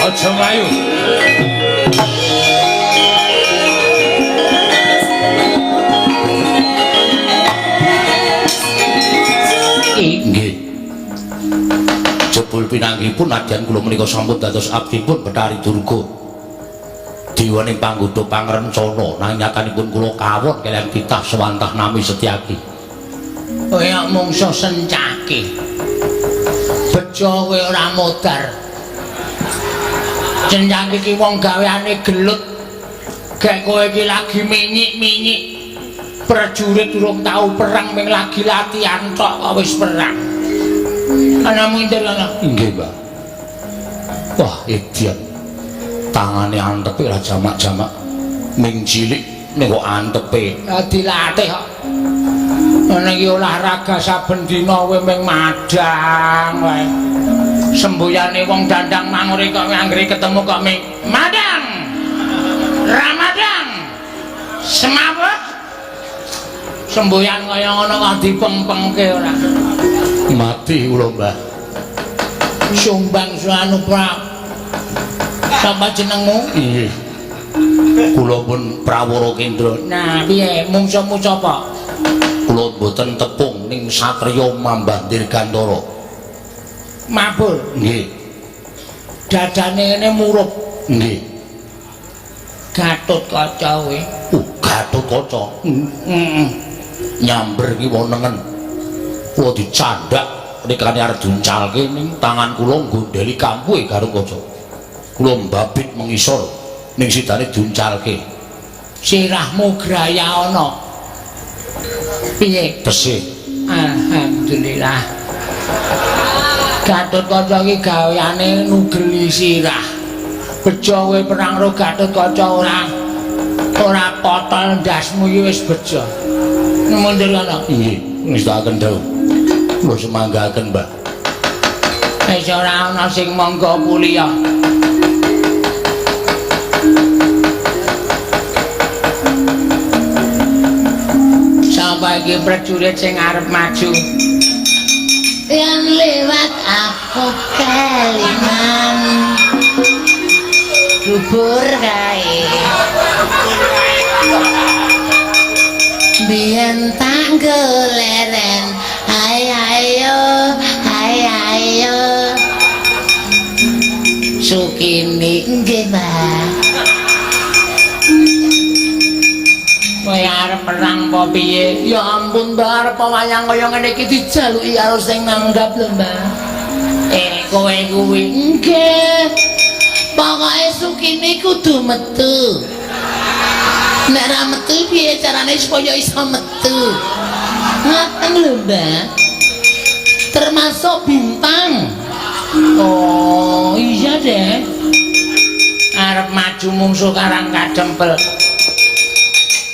Aja mlayu. Nggih. Jebul pinanggihipun nadyan kula menika sampun dados abdipun Bathari Durga. Dewaning panggoda pangrencana nanging nyatanipun kula kawon kaliyan titah sewantah nami Setyaki. Kowe mungsuh Sencaki. Bejo kowe ora modar. Sencaki iki wong gaweane gelut. Gek kowe iki lagi minyik-minyik. Prajurit durung tau perang ming lagi latihan tok kok wis perang. Ana mundur ana. Nggih, Mbah. Wah, edian. Tangane antepe ora jamak-jamak. Ming cilik ning kok antepe. Dilatih kok. Ana iki olahraga saben dina kowe ming madang wae. Semboyane wong dandang mangure kok anggere ketemu kok ming madang. Ramadang. Semawut. Semboyan kaya ngono kok dipengpengke ora. Mati kula, Mbah. Sumbang anu pra. Sapa jenengmu? Nggih. Kula pun Prawara Kendra. Nah, piye mungsuhmu sapa? Kula mboten tepung ning satriya Mambah Dirgantara. Mabur. Nggih. Dadane ngene murup. Nggih. Gatot Kaca kowe. Gatotkaca. Heeh. Nyamber ki wonengen. Kula dicandak rikane arep diuncalke ning tangan kula nggondheli kampuhe Gatotkaca. Kula mbabit mengisor ning sidane diuncalke. Sirahmu graya ana. Piye? Tesih. Alhamdulillah. Gatotkaca iki gaweane nugeli sirah. Bejo kowe perang karo Gatotkaca ora potol ndasmu iki wis bejo. Mundur ana. Nggih, ngestakaken dawuh. Kula semanggaken, Mbah. Wis ora ana sing monggo kuliah. Sapa iki prajurit sing arep maju? Yang lewat aku kelingan bubur kae biyen tak goleren ayo ayo ayo ayo Sukini nggih Mbah. Kowe arep perang apa piye? Ya ampun Mbah, arep wayang kaya ngene iki dijaluki karo sing nanggap lho Mbah. Kowe kuwi nggih. Pokoke Sukini kudu metu. Nek ra metu piye carane supaya iso metu? Ngoten lho Mbah. Termasuk bintang. Oh, iya deh. Arep maju mungsuh karang kadempel.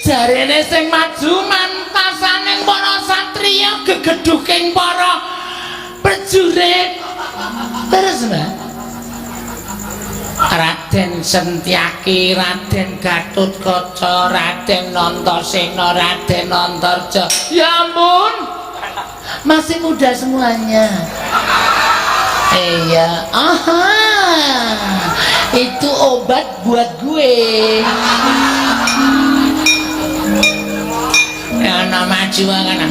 Jarene sing maju mantasaning para satriya gegedhuking para prajurit. Terus Mbah, Raden Sentyaki, Raden Gatotkaca, Raden Antasena, Raden Antarja. Ya ampun, masih muda semuanya. Iya, aha, itu obat buat gue. Ya ana maju kana.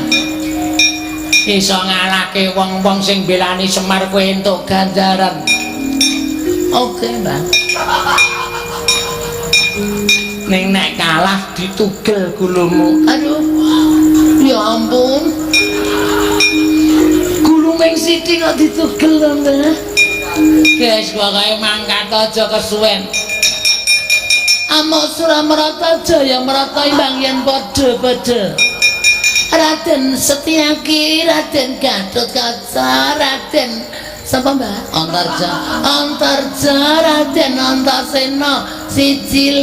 Iso ngalahke wong-wong sing belani Semar kowe entuk ganjaran. Oke, Mbak. Ning nek kalah ditugel gulumu. Aduh. Ya ampun. Gulu ming sithik kok ditugel to, Mbak. Guys, pokoke mangkat aja kesuwen. Amok Suramerata Jaya Merata imbang yen padha-padha. Raden Setyaki, Raden Gatotkaca, Raden sapa Mbak? Antarja. Antarja, Raden Antasena, 1 2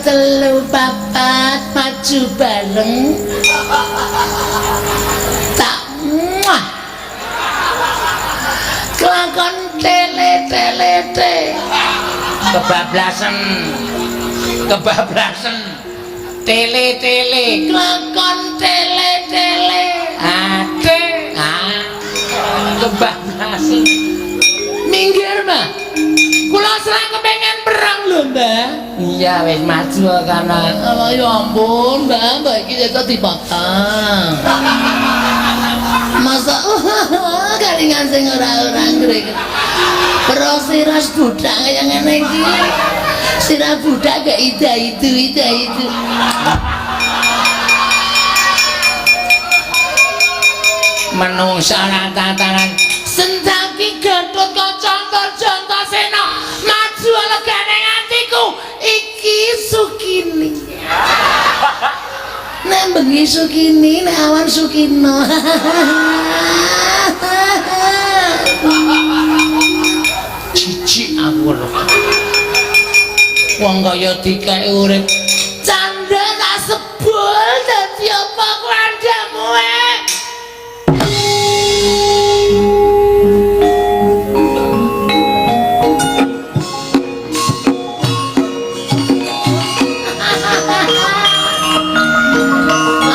3 4 maju bareng. Tak muah. Kelakon tele tele te. Kebablasan. Kebablasan. Tele tele. Kelakon tele tele. Ate. Ah. Kebablasan. Minggir, Mbak. Kula serang kepengen perang lho, Mbak. Iya wis maju kana. Alah ya ampun, Mbak, Mbak iki kok dipotong. Masa kalingan sing ora-ora ngrek. Pero sirah budak kaya ngene iki. Sirah budak gak ida itu, ida itu. Menungsa tatanan. Sentaki Gatotkaca Antarja Antasena maju legane atiku iki Sukini. Nek bengi Sukini, nek awan Sukino. Jijik aku lho. Wong kaya dikek urip. Canda tak sebul dadi apa kuandamu eh?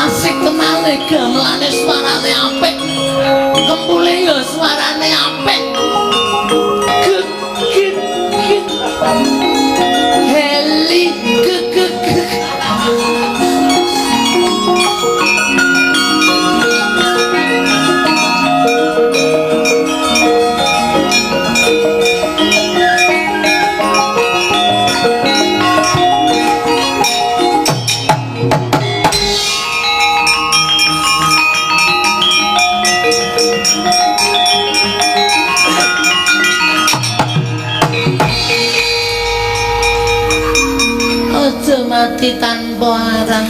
Asik tenan. Kempule ya suarane apik. Gek gek gek. Heli gek gek gek. Aja mati tanpa arang.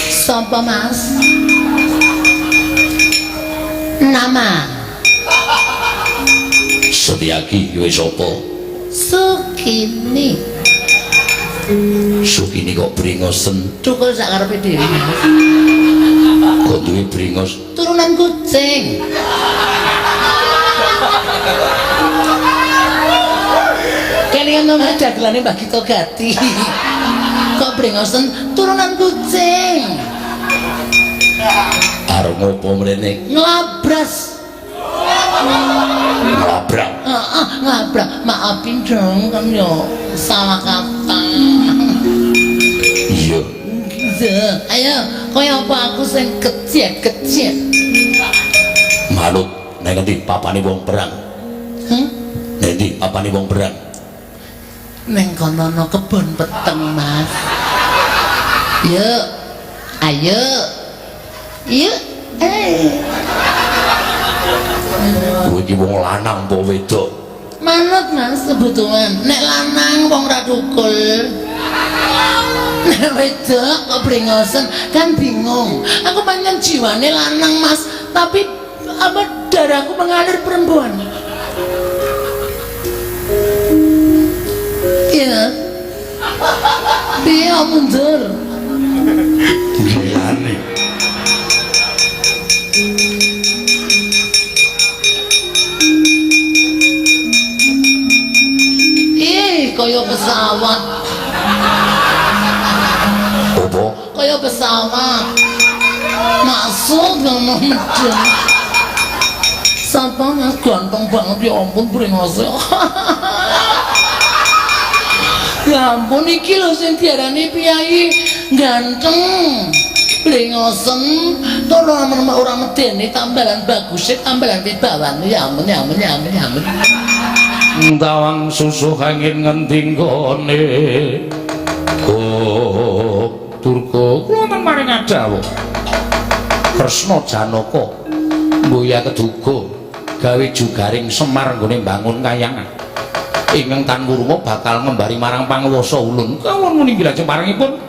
Sapa Mas? Nama Setyaki kowe sapa? Sukini. Sukini kok bringosen? Cukul sak karepe dhewe. Kok duwe bringos? Turunan kucing. Kelingan nang dagelane Mbah Gito Gati. Kok bringosen turunan kucing. Arep ngopo mrene? Nglabras. Nglabrak. Heeh, nglabrak. Maafin dong kan yo salah kata. Iya. Iya. Ayo, kaya apa aku sing kecet-kecet. Manut nang ngendi papane wong perang? Hmm? Nang endi papane wong perang? Neng kono ana kebon peteng, Mas. Yuk. Ayo. Yuk. Eh. Kowe iki wong lanang apa wedok? Manut, Mas, kebutuhan. Nek lanang wong ra tukul. Nek wedok kok brengosen kan bingung. Aku pancen jiwane lanang, Mas, tapi apa darahku mengalir perempuan. Iya. Piye mundur? Gilane. Ih, kaya pesawat. Apa? Kaya pesawat. Maksud ngono medhen. Sapa Mas ganteng banget ya ampun brengose. Ya ampun iki lho sing diarani piyayi ganteng. Brengosen tur ora medeni tambalan baguse tambalan wibawane ya ampun ya ampun ya ampun ya ampun. Tawang susuh angin ngendi nggone. Gok Durga kula wonten maring adawuh. Kresna Janaka mboya keduga gawe jugaring Semar nggone mbangun kayangan. Ingkang tan wurma bakal ngembari marang panguwasa ulun. Kawon muni lajeng parengipun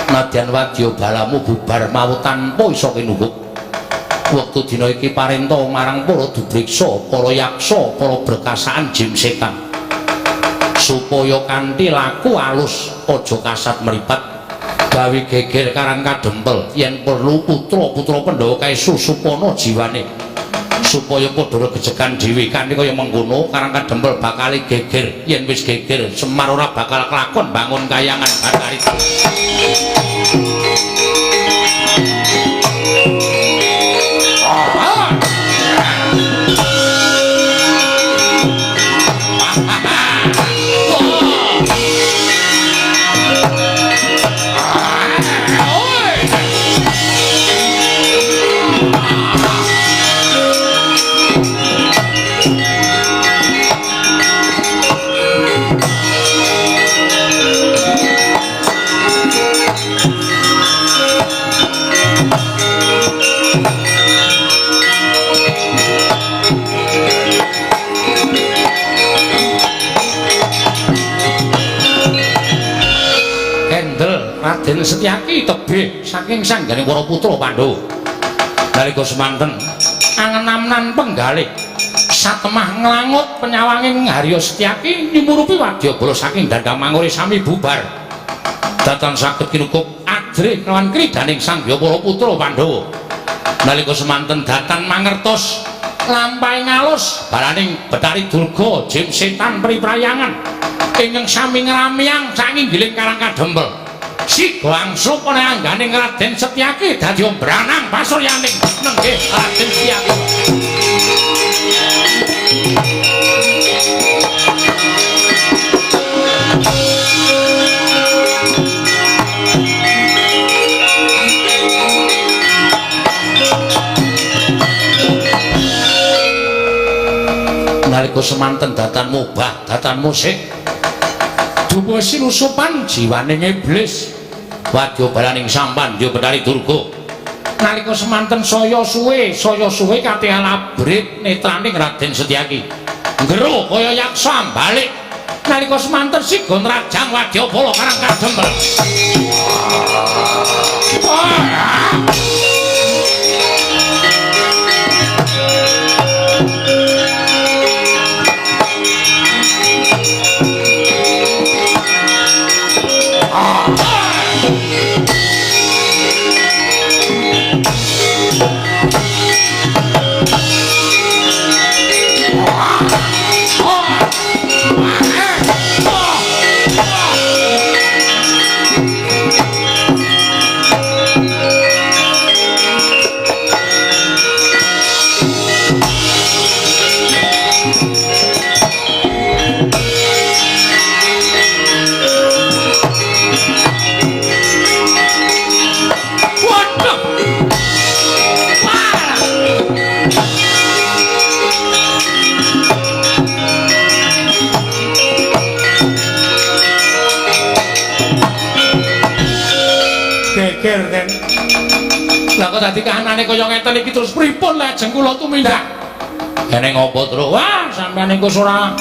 nadyan wadya balamu bubar mawut tanpa isa kinunggup. Wektu dina iki parenta marang para dubriksa, para yaksa, para berkasaan jim setan. Supaya kanthi laku alus aja kasat mripat gawe geger karang kadempel yen perlu putra-putra Pandhawa kae susupana jiwane supaya padha regejekan dhewe kanthi kaya mengkono karang kadempel bakal geger yen wis geger Semar ora bakal kelakon bangun kayangan Bathari. Raden Setyaki tebih saking sangganing para putra Pandhawa. Nalika semanten angenamnan penggalih satemah nglangut penyawanging Harya Setyaki nyumurupi wadyabala saking dandang mangure sami bubar. Datan saged kinukup ajrih kelawan kridaning sangya para putra Pandhawa. Nalika semanten datan mangertos lampahing alus balaning Bathari Durga jim setan priprayangan ingkang sami ngramyang saking giling karang kadempel. Siga angslup ana angganing Raden Setyaki dadi ombranang pasuryaning nenggih Raden Setyaki. Nalika semanten datan mubah, datan musik. Dupa sinusupan jiwaning iblis. Wadya balaning sampan dya Betari Durga. Nalika semanten saya suwe katingal abrit netraning Raden Setyaki. Nggero kaya yaksa balik. Nalika semanten sigon rajang wadyabala karang kadempel. Geger Den. Lah kok dadi kahanane kaya ngeten iki terus pripun lajeng kula tumindak? Eneng apa, Tru? Wah, sampeyan iku ora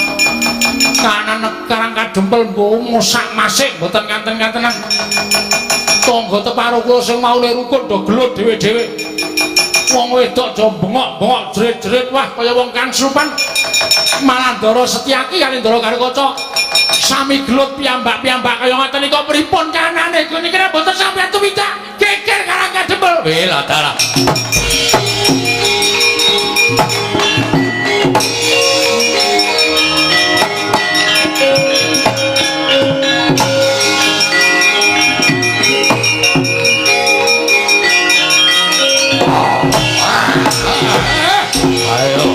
kahanan Karang Kadempel mbok mosak-masik mboten kanten-kantenan. Tangga teparo kula sing maune rukun do gelut dhewe-dhewe. Wong wedok do bengok-bengok jerit-jerit wah kaya wong kangsupan. Malah Ndara Setyaki kali Ndara Garukaca sami gelut piyambak-piyambak kaya ngoten niku pripun kahanane iku niki mboten sampeyan tumindak. Geger Karang Kadempel. Weh lah dalah. Ayo.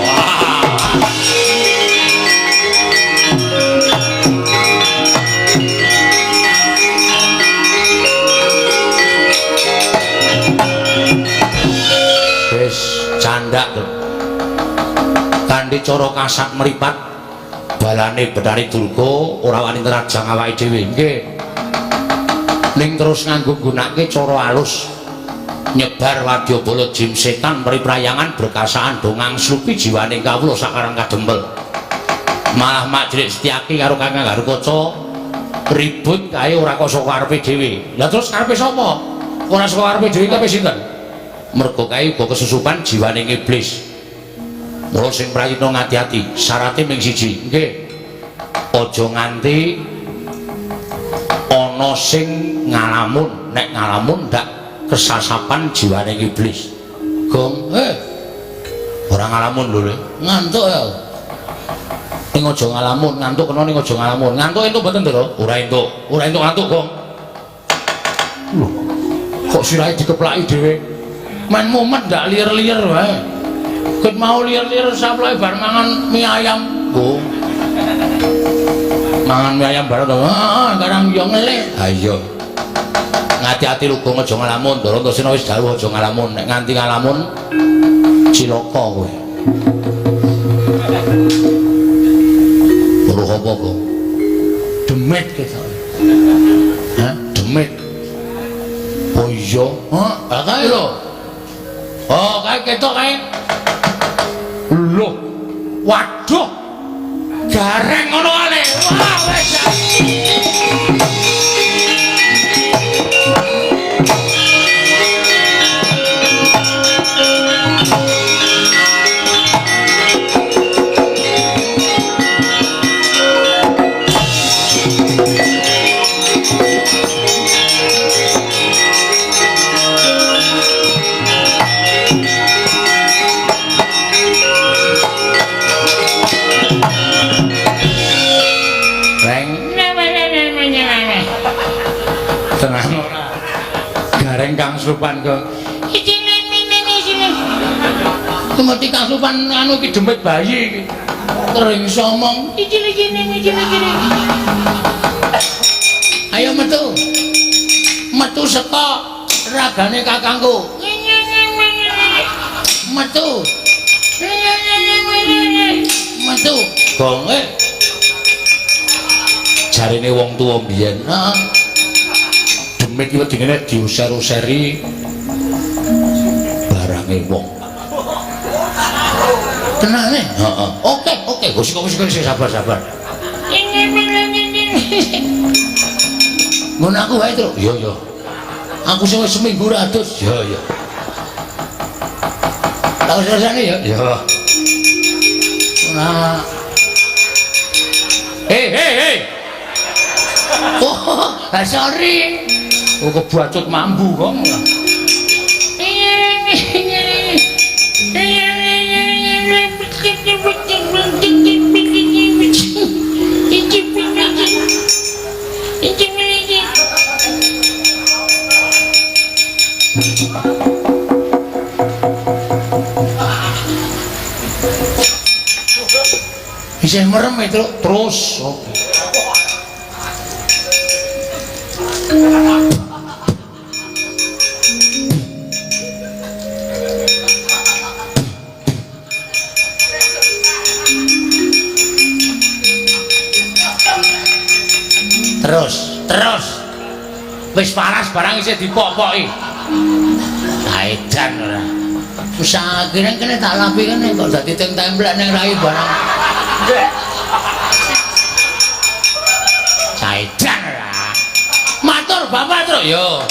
Wis candak to. Kanthi cara kasat mripat balane Betari Durga ora wani nrajang awake dhewe. Nggih. Ning terus nganggo nggunakake cara alus nyebar wadyabala jim setan mriprayangan berkasaan dongang slupi jiwaning kawula sakarang kadempel. Malah Mak Cilik Setyaki karo Kakang Garukaca ribut kae ora kok saka karepe dhewe. Lah terus karepe sapa? Ora saka karepe dhewe karepe sinten? Mergo kae uga kesusupan jiwaning iblis. Mula sing prayitna ngati-ati, syarate ming siji. Nggih. Aja nganti ana sing ngalamun, nek ngalamun ndak kesasapan jiwaning iblis. Gong, ora ngalamun lho, Le. Ngantuk ya. Ning aja ngalamun, ngantuk kena ning aja ngalamun. Ngantuk entuk mboten, Ndara? Ora entuk. Ora entuk ngantuk, Gong. Lho, kok sirahe dikeplaki dhewe? Men mumet ndak liyer-liyer wae. Ket mau liyer-liyer saploe bar mangan mie ayam. Gong. Mangan mie ayam bareng to. Heeh, karang yo ngelih. Ha iya. Ngati-ati lho Gong, aja ngalamun. Ndara Antasena wis dawuh aja ngalamun. Nek nganti ngalamun cilaka kowe. Weruh apa, Gong? Demit ketok. Hah? Demit. Oh iya. Hah, lah kae lho. Oh, kae ketok kae. Lho. Waduh. Gareng ngono ale. Wah, wis. Tenang ora. Gareng kang supan kok. Tumeti kang supan anu iki demit bayi iki. Kering somong. Iki. Ayo metu. Metu saka ragane kakangku. Metu. Metu. Gong. Jarene wong tuwa mbiyen. Heeh. Demit iki wedine diuser-useri barange wong. Tenane? Heeh. Oke, oke. Wis wis sabar-sabar. Ngono aku wae, Truk. Iya, iya. Aku sing wis seminggu ora adus. Iya, iya. Tak usah-usahane ya. Iya. Ora. Hei, hei, hei. Oh, sorry. Oh, kebacut mambu kok. Isih merem itu terus. Oke. Terus, terus. Wis paras barang isih dipok-poki. Edan ora. Wis akhire kene tak lapi kene kok dadi teng templek ning rai barang. Edan ora. Matur Bapak, Truk. Yo.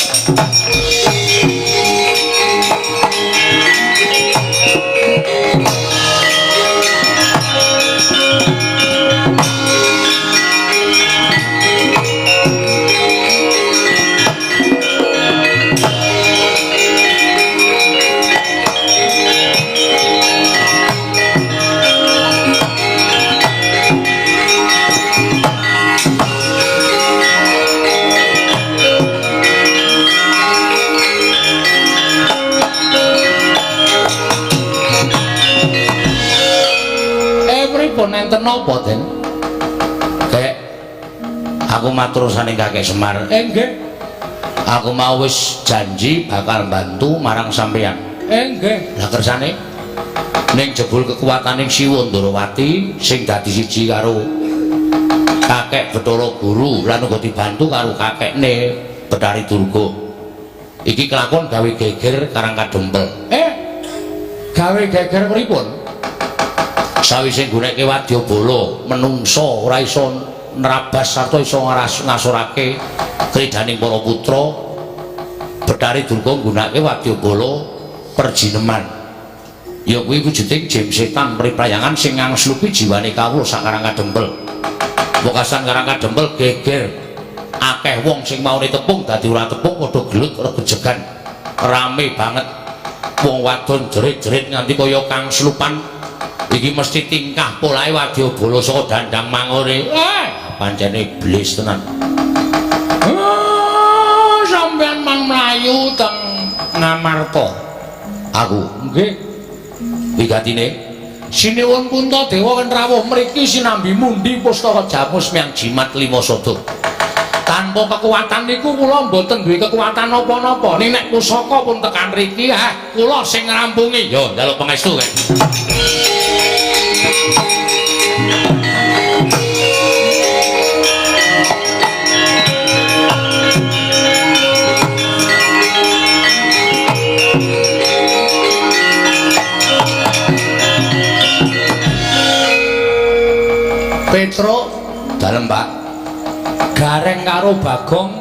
Enten napa, Den? Kek, aku matur saning Kakek Semar. Nggih. Aku mau wis janji bakal bantu marang sampeyan. Nggih. Lah kersane ning jebul kekuataning Siwa Ndorowati sing dadi siji karo Kakek Bathara Guru lan uga dibantu karo kakekne Bathari Durga. Iki kelakon gawe geger Karang Kadempel. Gawe geger pripun? Sawise nggunakake wadyabala menungsa ora iso nerabas sarta iso ngasorake kridaning para putra, Bathari Durga nggunakake wadyabala perjineman. Ya kuwi wujuding jim setan priprayangan sing ngangslupi jiwane kawula sak Karang Kadempel. Wekasan Karang Kadempel geger, akeh wong sing maune tepung dadi ora tepung, padha gelut regejegan, rame banget. Wong wadon jerit-jerit nganti kaya kangslupan. Iki mesti tingkah polahe wadyabala saka dandang mangore. Pancene iblis tenan. Sampeyan mang mlayu teng Ngamarta. Aku nggih. Wigatine Sinuwun Puntadewa ken rawuh mriki sinambi mundi pustaka jamus miyang jimat lima sada. Tanpa kekuatan niku kula mboten duwe kekuatan napa-napa. Ning nek pusaka pun tekan mriki, kula sing ngrampungi. Yo njaluk pangestu kae. Petro dalem, Pak. Gareng karo Bagong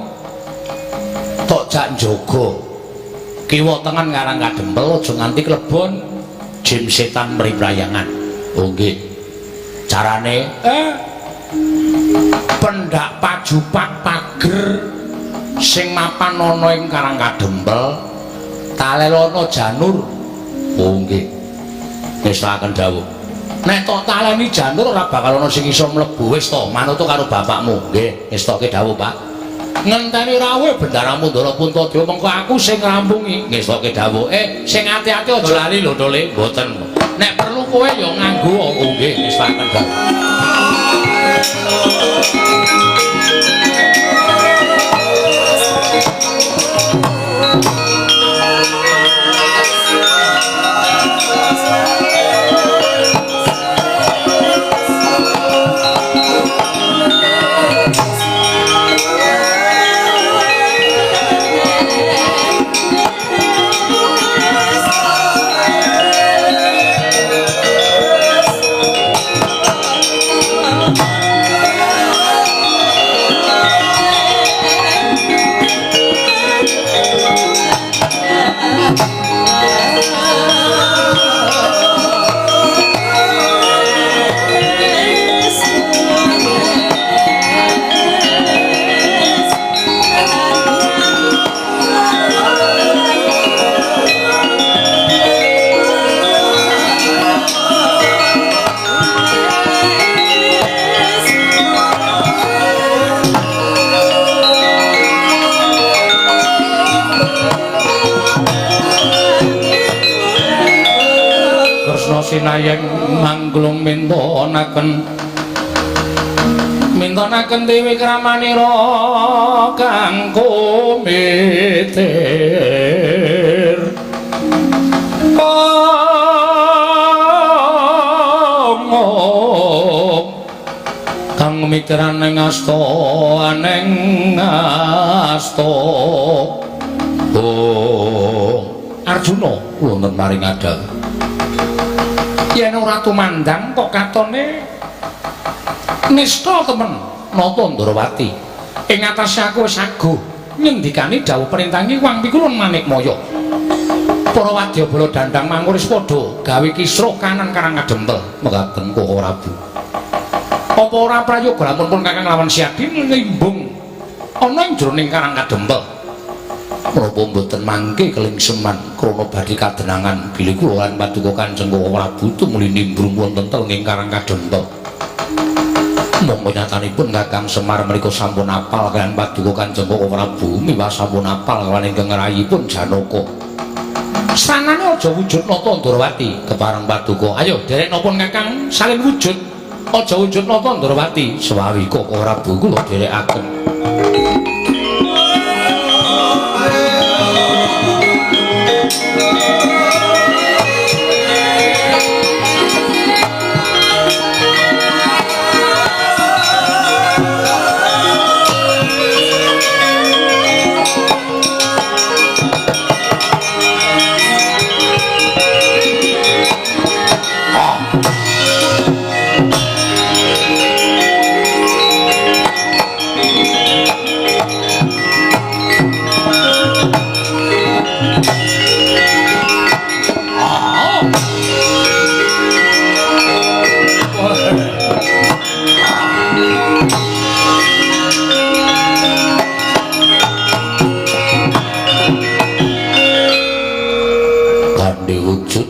tok jak njaga. Kiwa tengen Karang Kadempel aja nganti klebon jim setan mriprayangan. Oh nggih. Carane pendak pajupak pager sing mapan ana ing Karang Kadempel talelono janur. Oh nggih. Ngestokaken dawuh. Nek tok taleni janur ora bakal ana sing iso mlebu. Wis to, manut karo bapakmu. Nggih, ngestoke dawuh, Pak. Ngenteni rawuh Bendaramu Ndara Puntadewa mengko aku sing ngrampungi. Ngestoke dawuh. Sing ati-ati aja lali lho, Tole. Mboten. Nek perlu kowe ya nganggo. Oh nggih, ngestokaken dawuh. Rayeng mangglung mintonaken mintonaken dewi kramanira kang kumitir. Kang mitiran ing asta aneng asta. Oh Arjuna wonten maring adhawuh yen ora tumandang kok katone nista temen nata Ndrawati ing atase aku wis aguh ngendikani dawuh perintangi Wang Pikulun Manikmaya. Para wadyabala dandang manguris padha gawe kisruh kanan karang kadempel mekaten Koko Prabu. Apa ora prayoga lamun pun Kakang lawan Siadi nglimbung ana ing jroning karang kadempel. Menapa mboten mangke kelingseman krana badhe kadenangan bilih kula lan paduka Kanjeng Koko Prabu tumuli nimbrung wonten telenging karang kadempel. Monggo nyatanipun Kakang Semar menika sampun apal kaliyan paduka Kanjeng Koko Prabu miwah sampun apal kaliyan ingkang rayipun Janaka. Sanane aja wujud nata Ndrawati kepareng paduka. Ayo derek napa Kakang salin wujud. Aja wujud nata Ndrawati sewawi Koko Prabu kula dherekaken.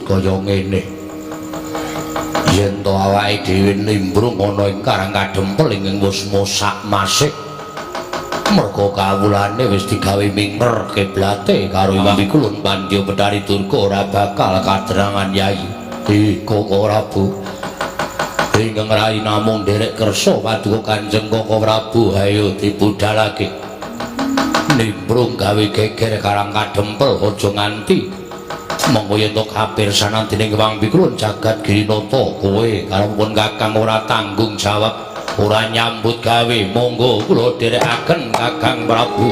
Kaya ngene yen to awake dhewe nimbrung ana ing karang kadempel ing wis mosak masik merga kawulane wis digawe minger kiblate karo Hyang Pikulun Pandya Bethari Durga ora bakal kadrangan Yai. Koko Prabu ingkang rai namung nderek kersa paduka Kanjeng Koko Prabu ayo dibudalake nimbrung gawe geger karang kadempel aja nganti monggo yen to kapirsanan dening Hyang Pikulun jagat Girinata kowe karo pun Kakang ora tanggung jawab ora nyambut gawe monggo kula dherekaken Kakang Prabu.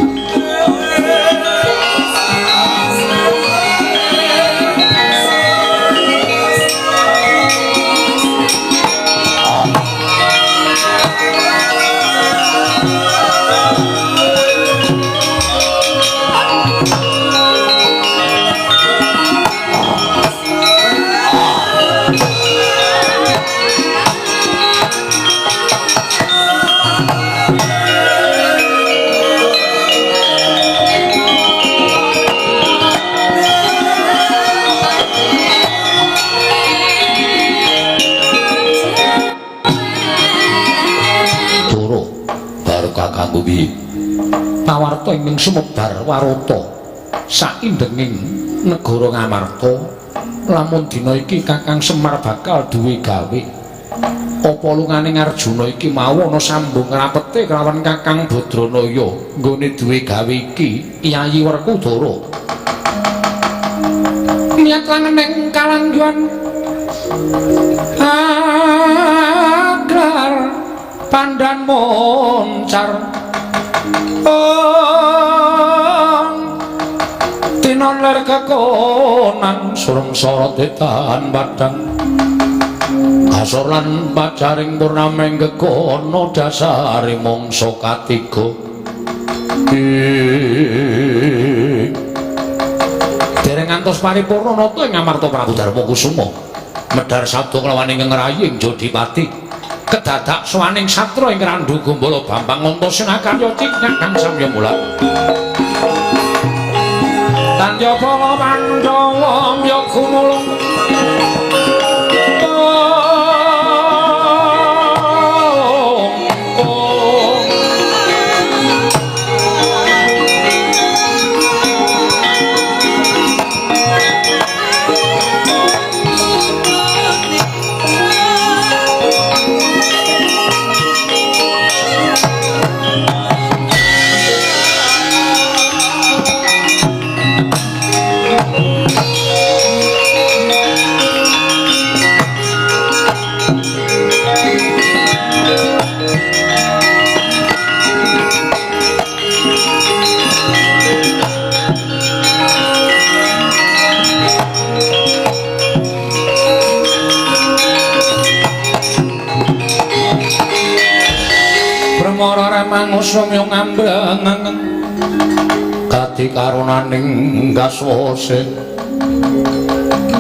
Pawarta ingkang sumebar warata saindenging negara Ngamarta lamun dina iki Kakang Semar bakal duwe gawe. Apa lungane Arjuna iki mau ana sambung rapete kelawan Kakang Badranaya nggone duwe gawe iki Yayi Werkudara. Niat langeneng kalangguhan agar pandan moncar tinon ler kekonan sureng sorot etan padang kasor lan pacaring purnameng kekono dasare mangsa katiga. Dereng ngantos paripurna nata ing Ngamarta Prabu Darma Kusuma medhar sabda kelawan ingkang rayi ing Jodipati kedadak sowaning satra ing Randhu Gombala Bambang Antasena karya ciknyak kang samya mulat. Tandya para Pandhawa ya gumulung Cemara remang usum yo ngambrang kadi karunaning gaswase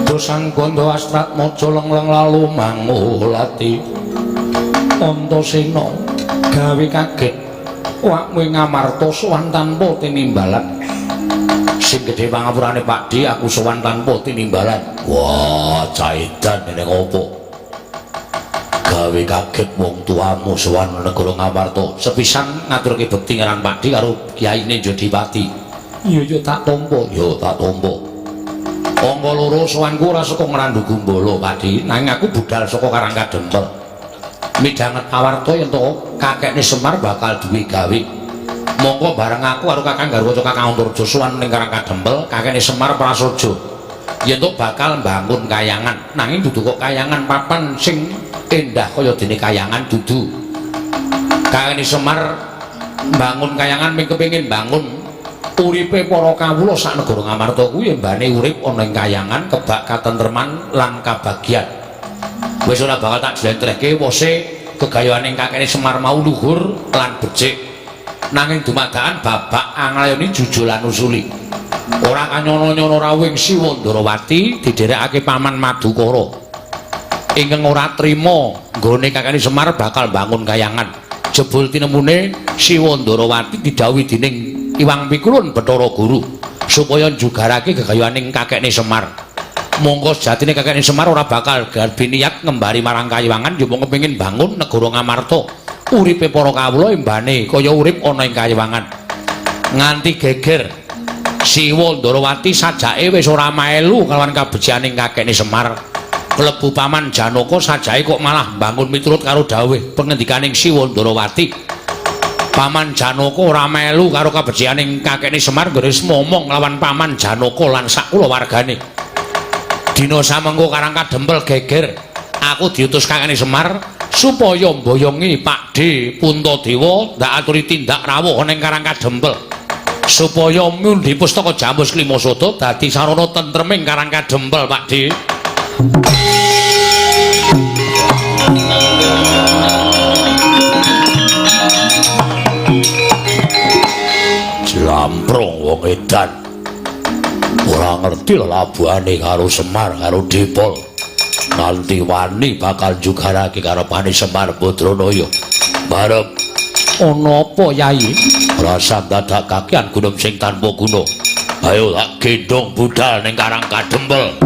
dosan gondo astrat mojo lengleng lalu mangulati Antasena gawe kaget wakmu Ngamarta sowan tanpa tinimbalan. Sing gedhe pangapurane Pak Di, aku sowan tanpa tinimbalan. Wah, caidan ning opo? Gawe kaget wong tuamu sowan negara Ngamarta. Sepisan ngaturke bekti marang Pak Di karo kiyaine Jodipati. Iya ya tak tampa, ya tak tampa. Angka loro sowanku ora saka Ngrandu Gumbala, Pak Di, nanging aku budal saka Karang Kadempel. Midhanget pawarta yen to kakekne Semar bakal duwe gawe. Mongko bareng aku karo Kakang Garwaca Kakang Antarja sowan ning Karang Kadempel, kakekne Semar prasaja. Yen to bakal mbangun kayangan, nanging dudu kok kayangan papan sing endah kaya dene kayangan dudu. Kakekne Semar mbangun kayangan ming kepengin bangun uripe para kawula sak negara Ngamarta kuwi embane urip ana ing kayangan kebak katentreman lan kabagyan. Wis ora bakal tak jlentrehke wose gegayuhane kakekne Semar mau luhur lan becik. Nanging dumadakan babak anglayoni jujul lan usuli. Ora kanyono-nyono rawuhing Siwa Ndarawati didherekake Paman Madukara. Ingkang ora trima nggone kakekne Semar bakal bangun kayangan. Jebul tinemune Siwa Ndarawati didhawuhi dening Iwang Pikulun Bathara Guru supaya njugarake gegayuhaning kakekne Semar. Mongko sejatine kakekne Semar ora bakal garbi niat ngembari marang kayiwangan yo mung kepengin bangun negara Ngamarta. Uripe para kawula embane kaya urip ana ing kayiwangan. Nganti geger Siwa Ndarawati sajake wis ora melu kalawan kabecikaning kakekne Semar. Klebu Paman Janaka sajake kok malah mbangun miturut karo dawuh pengendikaning Siwa Ndarawati. Paman Janaka ora melu karo kabecikaning kakekne Semar nggone momong lawan Paman Janaka lan sak kulawargane. Dina samengko Karang Kadempel geger, aku diutus kakekne Semar supaya mboyongi Pak D Puntadewa ndak aturi tindak rawuh ning Karang Kadempel supaya mundi pustaka Jamus Klimasada dadi sarana tentreming Karang Kadempel Pak D. Jlamprong wong edan. Ora ngerti lelabuhane karo Semar karo Dipol. Nganti wani bakal jugarake karepane Semar Badranaya. Barep ana apa Yai? Rasa dadak kakian gunung sing tanpa guna. Ayo tak gendong budal ning Karang Kadempel.